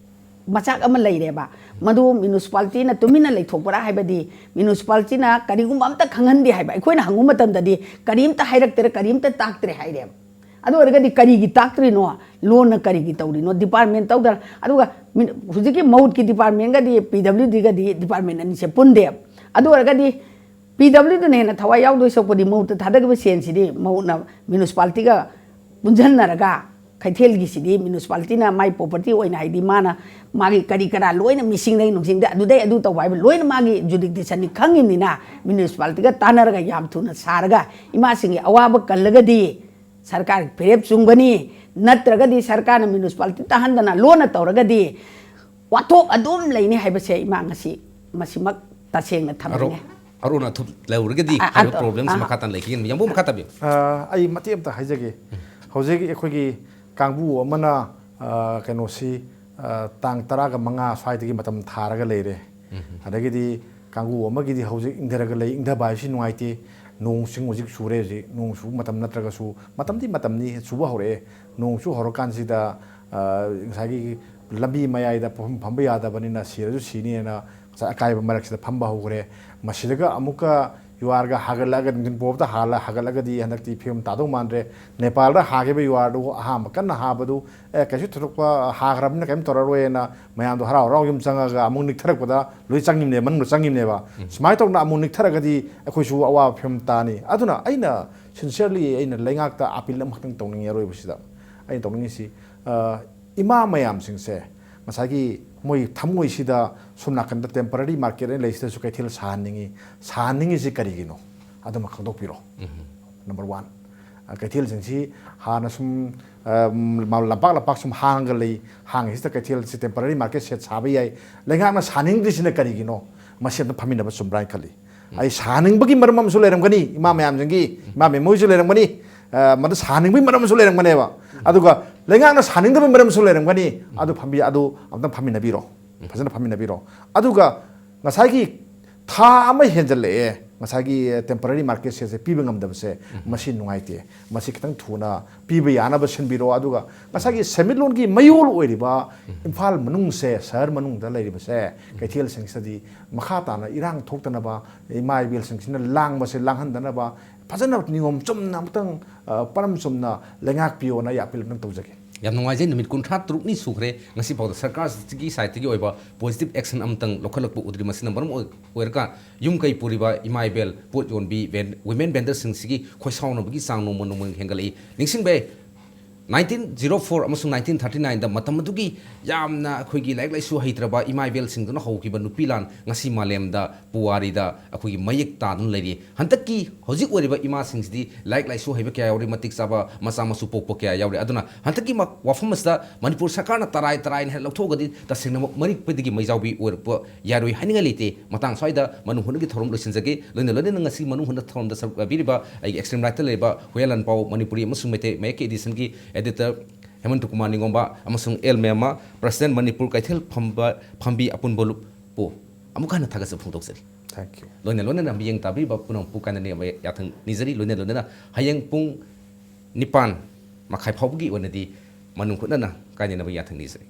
ꯃꯆꯥꯛ ꯑꯃ ꯂꯩꯔꯦꯕ꯫ ꯃꯗꯨ municipality ꯅ ꯇꯨꯃꯤꯟꯅ ꯂꯩꯊꯣꯛꯄ꯭ꯔꯥ ꯍꯥꯏꯕꯗꯤ, municipality ꯅ ꯀꯔꯤꯒꯨꯝꯕ ꯑꯝꯇ ꯈꯪꯍꯟꯗꯦ ꯍꯥꯏꯕ꯫ ꯑꯩꯈꯣꯏꯅ ꯍꯪꯕ ꯃꯇꯝꯗꯗꯤ ꯀꯔꯤꯝꯇ ꯍꯥꯏꯔꯛꯇ꯭ꯔꯦ, ꯀꯔꯤꯝꯇ ꯇꯥꯛꯇ꯭ꯔꯦ ꯍꯥꯏꯔꯦꯕ꯫ ꯑꯗꯨ ꯑꯣꯏꯔꯒꯗꯤ ꯀꯔꯤꯒꯤ ꯇꯥꯛꯇ꯭ꯔꯤꯅꯣ? ꯂꯣꯟꯅ ꯀꯔꯤꯒꯤ ꯇꯧꯔꯤꯅꯣ? Department ꯇꯧꯗꯅ, ꯑꯗꯨꯒ ꯃꯤꯟ-, ꯍꯧꯖꯤꯛꯀꯤ ꯃꯧꯠꯀꯤ department ꯒꯗꯤ P W D ꯒꯗꯤ department ꯑꯅꯤꯁꯦ ꯄꯨꯟꯗꯦꯕ꯫ ꯑꯗꯨ ꯑꯣꯏꯔꯒꯗꯤ P W D ꯅ ꯍꯦꯟꯅ ꯊꯋꯥꯏ ꯌꯥꯎꯗꯣꯏ ꯁꯔꯨꯛꯄꯨꯗꯤ ꯃꯧꯠꯇ ꯊꯥꯗꯈꯤꯕ ꯁꯦꯟꯁꯤꯗꯤ ꯃꯧꯠꯅ municipality ꯒ ꯄꯨꯟꯁꯤꯟꯅꯔꯒ, ꯀꯩꯊꯦꯜꯒꯤꯁꯤꯗꯤ municipality ꯅ ꯃꯥꯏ property ꯑꯣꯏꯅ, ꯍꯥꯏꯗꯤ ꯃꯥꯅ ꯃꯥꯒꯤ ꯀꯔꯤ ꯀꯔꯥ ꯂꯣꯏꯅ ꯃꯤꯁꯤꯡꯗꯩ ꯅꯨꯡꯁꯤꯡꯗꯩ ꯑꯗꯨꯗꯩ ꯑꯗꯨ ꯇꯧꯕ ꯍꯥꯏꯕ ꯂꯣꯏꯅ ꯃꯥꯒꯤ jurisdiction ꯅꯤ ꯈꯪꯉꯤꯕꯅꯤꯅ, municipality ꯒ ꯇꯥꯟꯅꯔꯒ ꯌꯥꯝ ꯊꯨꯅ ꯁꯥꯔꯒ ꯏꯃꯥꯁꯤꯡꯒꯤ ꯑꯋꯥꯕ ꯀꯜꯂꯒꯗꯤ ꯁꯔꯀꯥꯔꯒꯤ ꯐꯤꯔꯦꯞ ꯆꯨꯝꯒꯅꯤ꯫ ꯅꯠꯇ꯭ꯔꯒꯗꯤ ꯁꯔꯀꯥꯔꯅ municipality ꯇꯥꯍꯟꯗꯅ ꯂꯣꯟꯅ ꯇꯧꯔꯒꯗꯤ ꯋꯥꯊꯣꯛ ꯑꯗꯨꯝ ꯂꯩꯅꯤ ꯍꯥꯏꯕꯁꯦ ꯏꯃꯥ ꯉꯁꯤ ꯃꯁꯤꯃꯛ ꯇꯁꯦꯡꯅ ꯊꯝꯖꯅꯤꯡꯉꯤ꯫ ꯑꯔꯣꯟ ꯑꯊꯨꯞ ꯂꯧꯔꯒꯗꯤ ꯑ, ꯍꯥꯏꯔꯤꯕ ꯑ, problemꯁꯤ ꯑ, ꯃꯈꯥ ꯇꯥꯅ ꯂꯩꯈꯤꯒꯅꯤ꯫ ꯌꯥꯝꯕꯨꯡ ꯃꯈꯥ ꯇꯥꯕꯤꯌꯨ꯫ ꯑ, ꯑꯩ ꯃꯇꯦꯛ ꯑꯃꯇ ꯍꯥꯏꯖꯒꯦ꯫ ꯍꯧꯖꯤꯛ ꯑꯩꯈꯣꯏꯒꯤ ꯀꯥꯡꯕꯨ ꯑꯃꯅ, ꯑ, ꯀꯩꯅꯣꯁꯤ, ꯑ, ꯇꯥꯡ ꯇꯔꯥꯒ ꯃꯉꯥ ꯁ꯭ꯋꯥꯏꯗꯒꯤ ꯃꯇꯝ ꯊꯥꯔꯒ ꯂꯩꯔꯦ꯫ ꯑꯗꯒꯤꯗꯤ ꯀꯥꯡꯕꯨ ꯑꯃꯒꯤꯗꯤ ꯍꯧꯖꯤꯛ ꯏꯪꯊꯔꯒ ꯂꯩ꯫ ꯏꯪꯊꯕ ꯍꯥꯏꯕꯁꯤ ꯅꯨꯡꯉꯥꯏꯇꯦ꯫ ꯅꯣꯡ ꯁꯤꯡ ꯍꯧꯖꯤꯛ ꯆꯨꯔꯦ꯫ ꯍꯧꯖꯤꯛ ꯅꯣꯡ ꯆꯨꯕ ꯃꯇꯝ ꯅꯠꯇ꯭ꯔꯒꯁꯨ, ꯃꯇꯝꯗꯤ ꯃꯇꯝꯅꯤ, ꯆꯨꯕ ꯍꯧꯔꯛꯑꯦ꯫ ꯅꯣꯡ ꯆꯨ ꯍꯧꯔꯀꯥꯟꯁꯤꯗ, ꯑ, ꯉꯁꯥꯏꯒꯤ ꯂꯝꯕꯤ ꯃꯌꯥꯏꯗ ꯄꯣꯠꯐꯝ ꯐꯝꯕ ꯌꯥꯗꯕꯅꯤꯅ ꯁꯤꯔꯁꯨ ꯁꯤꯅꯤꯅ ꯉꯁꯥꯏ ꯑꯀꯥꯏꯕ ꯃꯔꯛꯁꯤꯗ ꯐꯝꯕ ꯍꯧꯈ꯭ꯔꯦ꯫ ꯃꯁꯤꯗꯒ ꯑꯃꯨꯛꯀ ꯌꯨ ꯑꯥꯔꯒ ꯍꯥꯒꯠꯂꯛꯑꯒ, ꯅꯨꯡꯊꯤꯟ ꯄꯣꯞꯇ ꯍꯥꯜꯂ ꯍꯥꯒꯠꯂꯒꯗꯤ ꯍꯟꯗꯛꯇꯤ ꯐꯤꯕꯝ ꯇꯥꯗꯧ ꯃꯥꯟꯗ꯭ꯔꯦ꯫ ꯅꯦꯄꯥꯜꯗ ꯍꯥꯈꯤꯕ ꯌꯨ ꯑꯥꯔꯗꯨ ꯑꯍꯥꯟꯕ ꯀꯟꯅ ꯍꯥꯕꯗꯨ, "ꯑꯦ, ꯀꯩꯁꯨ ꯊꯣꯏꯗꯣꯛꯄ ꯍꯥꯈ꯭ꯔꯕꯅꯤꯅ ꯀꯔꯤꯝ ꯇꯧꯔꯔꯣꯏꯅ" ꯃꯌꯥꯝꯗꯣ ꯍꯔꯥꯎ ꯍꯔꯥꯎ ꯌꯨꯝ ꯆꯪꯉꯒ ꯑꯃꯨꯛ ꯅꯤꯛꯊꯔꯛꯄꯗ ꯂꯣꯏ ꯆꯪꯉꯤꯕꯅꯦꯕ, ꯃꯅꯨꯡꯗ ꯆꯪꯉꯤꯕꯅꯦꯕ꯫ ꯁꯨꯃꯥꯏꯅ ꯇꯧꯗꯅ ꯑꯃꯨꯛ ꯅꯤꯛꯊꯔꯒꯗꯤ ꯑꯩꯈꯣꯏꯁꯨ ꯑꯋꯥꯕ ꯐꯤꯕꯝ ꯇꯥꯅꯤ꯫ ꯑꯗꯨꯅ ꯑꯩꯅ sincerely ꯑꯩꯅ ꯂꯩꯉꯥꯛꯇ appeal ꯑꯃꯈꯛꯇꯪ ꯇꯧꯅꯤꯡꯉꯤ ꯑꯔꯣꯏꯕꯁꯤꯗ꯫ ꯑꯩꯅ ꯇꯧꯅꯤꯡꯉꯤꯁꯤ, ꯑ, ꯏꯃꯥ ꯃꯌꯥꯝꯁꯤꯡꯁꯦ ꯉꯁꯥꯏꯒꯤ ꯃꯣꯏ ꯊꯃꯣꯏꯁꯤꯗ ꯁꯣꯝ ꯅꯥꯀꯟꯗ temporary market ꯑꯅ ꯂꯩꯁꯤꯗꯁꯨ ꯀꯩꯊꯦꯜ ꯁꯥꯍꯟꯅꯤꯡꯉꯤ꯫ ꯁꯥꯍꯟꯅꯤꯡꯉꯤꯁꯤ ꯀꯔꯤꯒꯤꯅꯣ? ꯑꯗꯨꯃ ꯈꯪꯗꯣꯛꯄꯤꯔꯣ꯫ Number one꯫ ꯑ, ꯀꯩꯊꯦꯜꯁꯤꯡꯁꯤ ꯍꯥꯟꯅ ꯁꯨꯝ, ꯑ, ꯂꯝꯄꯥꯛ ꯂꯝꯄꯥꯛ ꯁꯨꯝ ꯍꯥꯡꯉꯒ ꯂꯩ꯫ ꯍꯥꯡꯉꯤꯁꯤꯗ ꯀꯩꯊꯦꯜꯁꯤ temporary market shed ꯁꯥꯕ ꯌꯥꯏ꯫ ꯂꯩꯉꯥꯛꯅ ꯁꯥꯅꯤꯡꯗ꯭ꯔꯤꯁꯤꯅ ꯀꯔꯤꯒꯤꯅꯣ? ꯃꯁꯤ ꯑꯝꯇ ꯐꯝꯃꯤꯟꯅꯕ ꯆꯨꯝꯕ꯭ꯔꯥ ꯍꯥꯏꯅ ꯈꯜꯂꯤ꯫ ꯑꯩ ꯁꯥꯅꯤꯡꯕꯒꯤ ꯃꯔꯝ ꯑꯃꯁꯨ ꯂꯩꯔꯝꯒꯅꯤ, ꯏꯃꯥ ꯃꯌꯥꯝꯁꯤꯡꯒꯤ, ꯏꯃꯥ ꯃꯦꯝ ꯍꯣꯏꯁꯨ ꯂꯩꯔꯝꯒꯅꯤ, ꯑ, ꯃꯗꯨ ꯁꯥꯅꯤꯡꯕꯒꯤ ꯃꯔꯝ ꯑꯃꯁꯨ ꯂꯩꯔꯝꯒꯅꯦꯕ꯫ ꯑꯗꯨꯒ ꯂꯩꯉꯥꯛꯅ ꯁꯥꯅꯤꯡꯗꯕꯒꯤ ꯃꯔꯝ ꯑꯃꯁꯨ ꯂꯩꯔꯝꯒꯅꯤ꯫ ꯑꯗꯨ ꯐꯝꯕꯤ-, ꯑꯗꯨ ꯑꯝꯇꯪ ꯐꯝꯃꯤꯟꯅꯕꯤꯔꯣ, ꯐꯖꯅ ꯐꯝꯃꯤꯟꯅꯕꯤꯔꯣ꯫ ꯑꯗꯨꯒ ꯉꯁꯥꯏꯒꯤ ꯊꯥ ꯑꯃ ꯍꯦꯟꯖꯜꯂꯛꯑꯦ, ꯉꯁꯥꯏꯒꯤ temporary market shedꯁꯦ ꯄꯤꯕ ꯉꯝꯗꯕꯁꯦ, ꯃꯁꯤ ꯅꯨꯡꯉꯥꯏꯇꯦ꯫ ꯃꯁꯤ ꯈꯤꯇꯪ ꯊꯨꯅ ꯄꯤꯕ ꯌꯥꯅꯕ ꯁꯤꯟꯕꯤꯔꯣ꯫ ꯑꯗꯨꯒ ꯉꯁꯥꯏꯒꯤ ꯁꯦꯟꯃꯤꯠꯂꯣꯟꯒꯤ ꯃꯌꯣꯜ ꯑꯣꯏꯔꯤꯕ ꯏꯝꯐꯥꯜ ꯃꯅꯨꯡꯁꯦ, ꯁꯍꯔ ꯃꯅꯨꯡꯗ ꯂꯩꯔꯤꯕꯁꯦ, ꯀꯩꯊꯦꯜꯁꯤꯡꯁꯤꯗꯗꯤ ꯃꯈꯥ ꯇꯥꯅ ꯏꯔꯥꯡ ꯊꯣꯛꯇꯅꯕ, ꯏꯃꯥ ꯏꯕꯦꯜꯁꯤꯡꯁꯤꯅ ꯂꯥꯡꯕꯁꯦ ꯂꯥꯡꯍꯟꯗꯅꯕ ꯐꯖꯅ ꯅꯤꯌꯣꯝ ꯆꯨꯝꯅ ꯑꯃꯨꯛꯇꯪ, ꯑ, ꯄꯔꯝ ꯆꯨꯝꯅ ꯂꯩꯉꯥꯛꯄꯤꯌꯣꯅ ꯑꯩ appeal ꯑꯃꯇꯪ ꯇꯧꯖꯒꯦ꯫ ꯌꯥꯝ ꯅꯨꯡꯉꯥꯏꯖꯩ꯫ ꯅꯨꯃꯤꯠ ꯀꯨꯟꯊ꯭ꯔꯥ ꯇꯔꯨꯛꯅꯤ ꯁꯨꯈ꯭ꯔꯦ ꯉꯁꯤꯐꯥꯎꯗ ꯁꯔꯀꯥꯔꯁꯤꯒꯤ sideꯇꯒꯤ ꯑꯣꯏꯕ positive action ꯑꯃꯇꯪ ꯂꯧꯈꯠꯂꯛꯄ ꯎꯗ꯭ꯔꯤ꯫ ꯃꯁꯤꯅ ꯃꯔꯝ ꯑꯣꯏ-, ꯑꯣꯏꯔꯒ ꯌꯨꯝ ꯀꯩ ꯄꯨꯔꯤꯕ ꯏꯃꯥ ꯏꯕꯦꯜ, ꯄꯣꯠ ꯌꯣꯟꯕꯤ, ven-, women vendorꯁꯤꯡꯁꯤꯒꯤ ꯈꯣꯏꯁꯥꯎꯅꯕꯒꯤ ꯆꯥꯡ ꯅꯣꯡꯃ ꯅꯣꯡꯃꯒꯤ ꯍꯦꯟꯒꯠꯂꯛꯏ꯫ ꯅꯤꯡꯁꯤꯡꯕ ꯌꯥꯏ, nineteen zero four ꯑꯃꯁꯨꯡ nineteen thirty nineꯗ ꯃꯇꯝ ꯑꯗꯨꯒꯤ ꯌꯥꯝꯅ ꯑꯩꯈꯣꯏꯒꯤ ꯂꯥꯏꯔꯤꯛ ꯂꯥꯏꯁꯨ ꯍꯩꯇ꯭ꯔꯕ ꯏꯃꯥ ꯏꯕꯦꯜꯁꯤꯡꯗꯨꯅ ꯍꯧꯈꯤꯕ ꯅꯨꯄꯤ ꯂꯥꯟ ꯉꯁꯤ ꯃꯥꯂꯦꯝꯗ ꯄꯨꯋꯥꯔꯤꯗ ꯑꯩꯈꯣꯏꯒꯤ ꯃꯌꯦꯛ ꯇꯥꯗꯨꯅ ꯂꯩꯔꯤ꯫ ꯍꯟꯗꯛꯀꯤ ꯍꯧꯖꯤꯛ ꯑꯣꯏꯔꯤꯕ ꯏꯃꯥꯁꯤꯡꯁꯤꯗꯤ ꯂꯥꯏꯔꯤꯛ ꯂꯥꯏꯁꯨ ꯍꯩꯕ ꯀꯌꯥ ꯌꯥꯎꯔꯤ, ꯃꯇꯤꯛ ꯆꯥꯕ ꯃꯆꯥ ꯃꯁꯨ ꯄꯣꯛꯄ ꯀꯌꯥ ꯌꯥꯎꯔꯤ꯫ ꯑꯗꯨꯅ ꯍꯟꯗꯛꯀꯤ ꯃ-, ꯋꯥꯐꯝ ꯑꯁꯤꯗ ꯃꯅꯤꯄꯨꯔ ꯁꯔꯀꯥꯔꯅ ꯇꯔꯥꯏ ꯇꯔꯥꯏꯅ ꯍꯦꯛ ꯂꯧꯊꯣꯛꯑꯒꯗꯤ ꯇꯁꯦꯡꯅꯃꯛ ꯃꯔꯤꯛ ꯄꯩꯗꯒꯤ ꯃꯩꯖꯥꯎꯕꯤ ꯑꯣꯏꯔꯛꯄ ꯌꯥꯔꯣꯏ ꯍꯥꯏꯅꯤꯡꯉꯥꯏ ꯂꯩꯇꯦ꯫ ꯃꯇꯥꯡ ꯁ꯭ꯋꯥꯏꯗ ꯃꯅꯨꯡ ꯍꯨꯠꯅꯒꯤ ꯊꯧꯔꯝ ꯂꯣꯏꯁꯤꯟꯖꯒꯦ꯫ ꯂꯣꯏꯅ ꯂꯣꯏꯅꯅ ꯉꯁꯤ ꯃꯅꯨꯡ ꯍꯨꯠꯅ ꯊꯧꯔꯝꯗ ꯁꯔꯨꯛ ꯌꯥꯕꯤꯔꯤꯕ ꯑꯩꯒꯤ extreme rightꯇ ꯂꯩꯔꯤꯕ ꯍꯨꯌꯥ ꯂꯥꯟꯄꯥꯎ ꯃꯅꯤꯄꯨꯔꯤ ꯑꯃꯁꯨꯡ ꯃꯩꯇꯩ ꯃꯌꯦꯛꯀꯤ editionꯒꯤ editor ꯍꯦꯃꯟꯇ ꯀꯨꯃꯥꯔ ꯅꯤꯉꯣꯝꯕ ꯑꯃꯁꯨꯡ ꯑꯦꯜ ꯃꯦꯝꯃ, president ꯃꯅꯤꯄꯨꯔ ꯀꯩꯊꯦꯜ ꯐꯝꯕ, ꯐꯝꯕꯤ ꯑꯄꯨꯟꯕ ꯂꯨꯞꯄꯨ ꯑꯃꯨꯛ ꯍꯟꯅ ꯊꯥꯒꯠꯆꯕ ꯐꯣꯡꯗꯣꯛꯆꯔꯤ꯫ Thank you꯫ ꯂꯣꯏꯅ ꯂꯣꯏꯅꯅ ꯃꯤꯠꯌꯦꯡ ꯇꯥꯕꯤꯕ ꯄꯨꯝꯅꯃꯛꯄꯨ ꯀꯥꯏꯅꯅꯕ ꯌꯥꯊꯪ ꯅꯤꯖꯔꯤ꯫ ꯂꯣꯏꯅ ꯂꯣꯏꯅꯅ ꯍꯌꯦꯡ ꯄꯨꯡ ꯅꯤꯄꯥꯟ ꯃꯈꯥꯏ ꯐꯥꯎꯕꯒꯤ ꯑꯣꯏꯅꯗꯤ ꯃꯅꯨꯡ ꯍꯨꯠꯅꯅ ꯀꯥꯏꯅꯅꯕ ꯌꯥꯊꯪ ꯅꯤꯖꯔꯤ꯫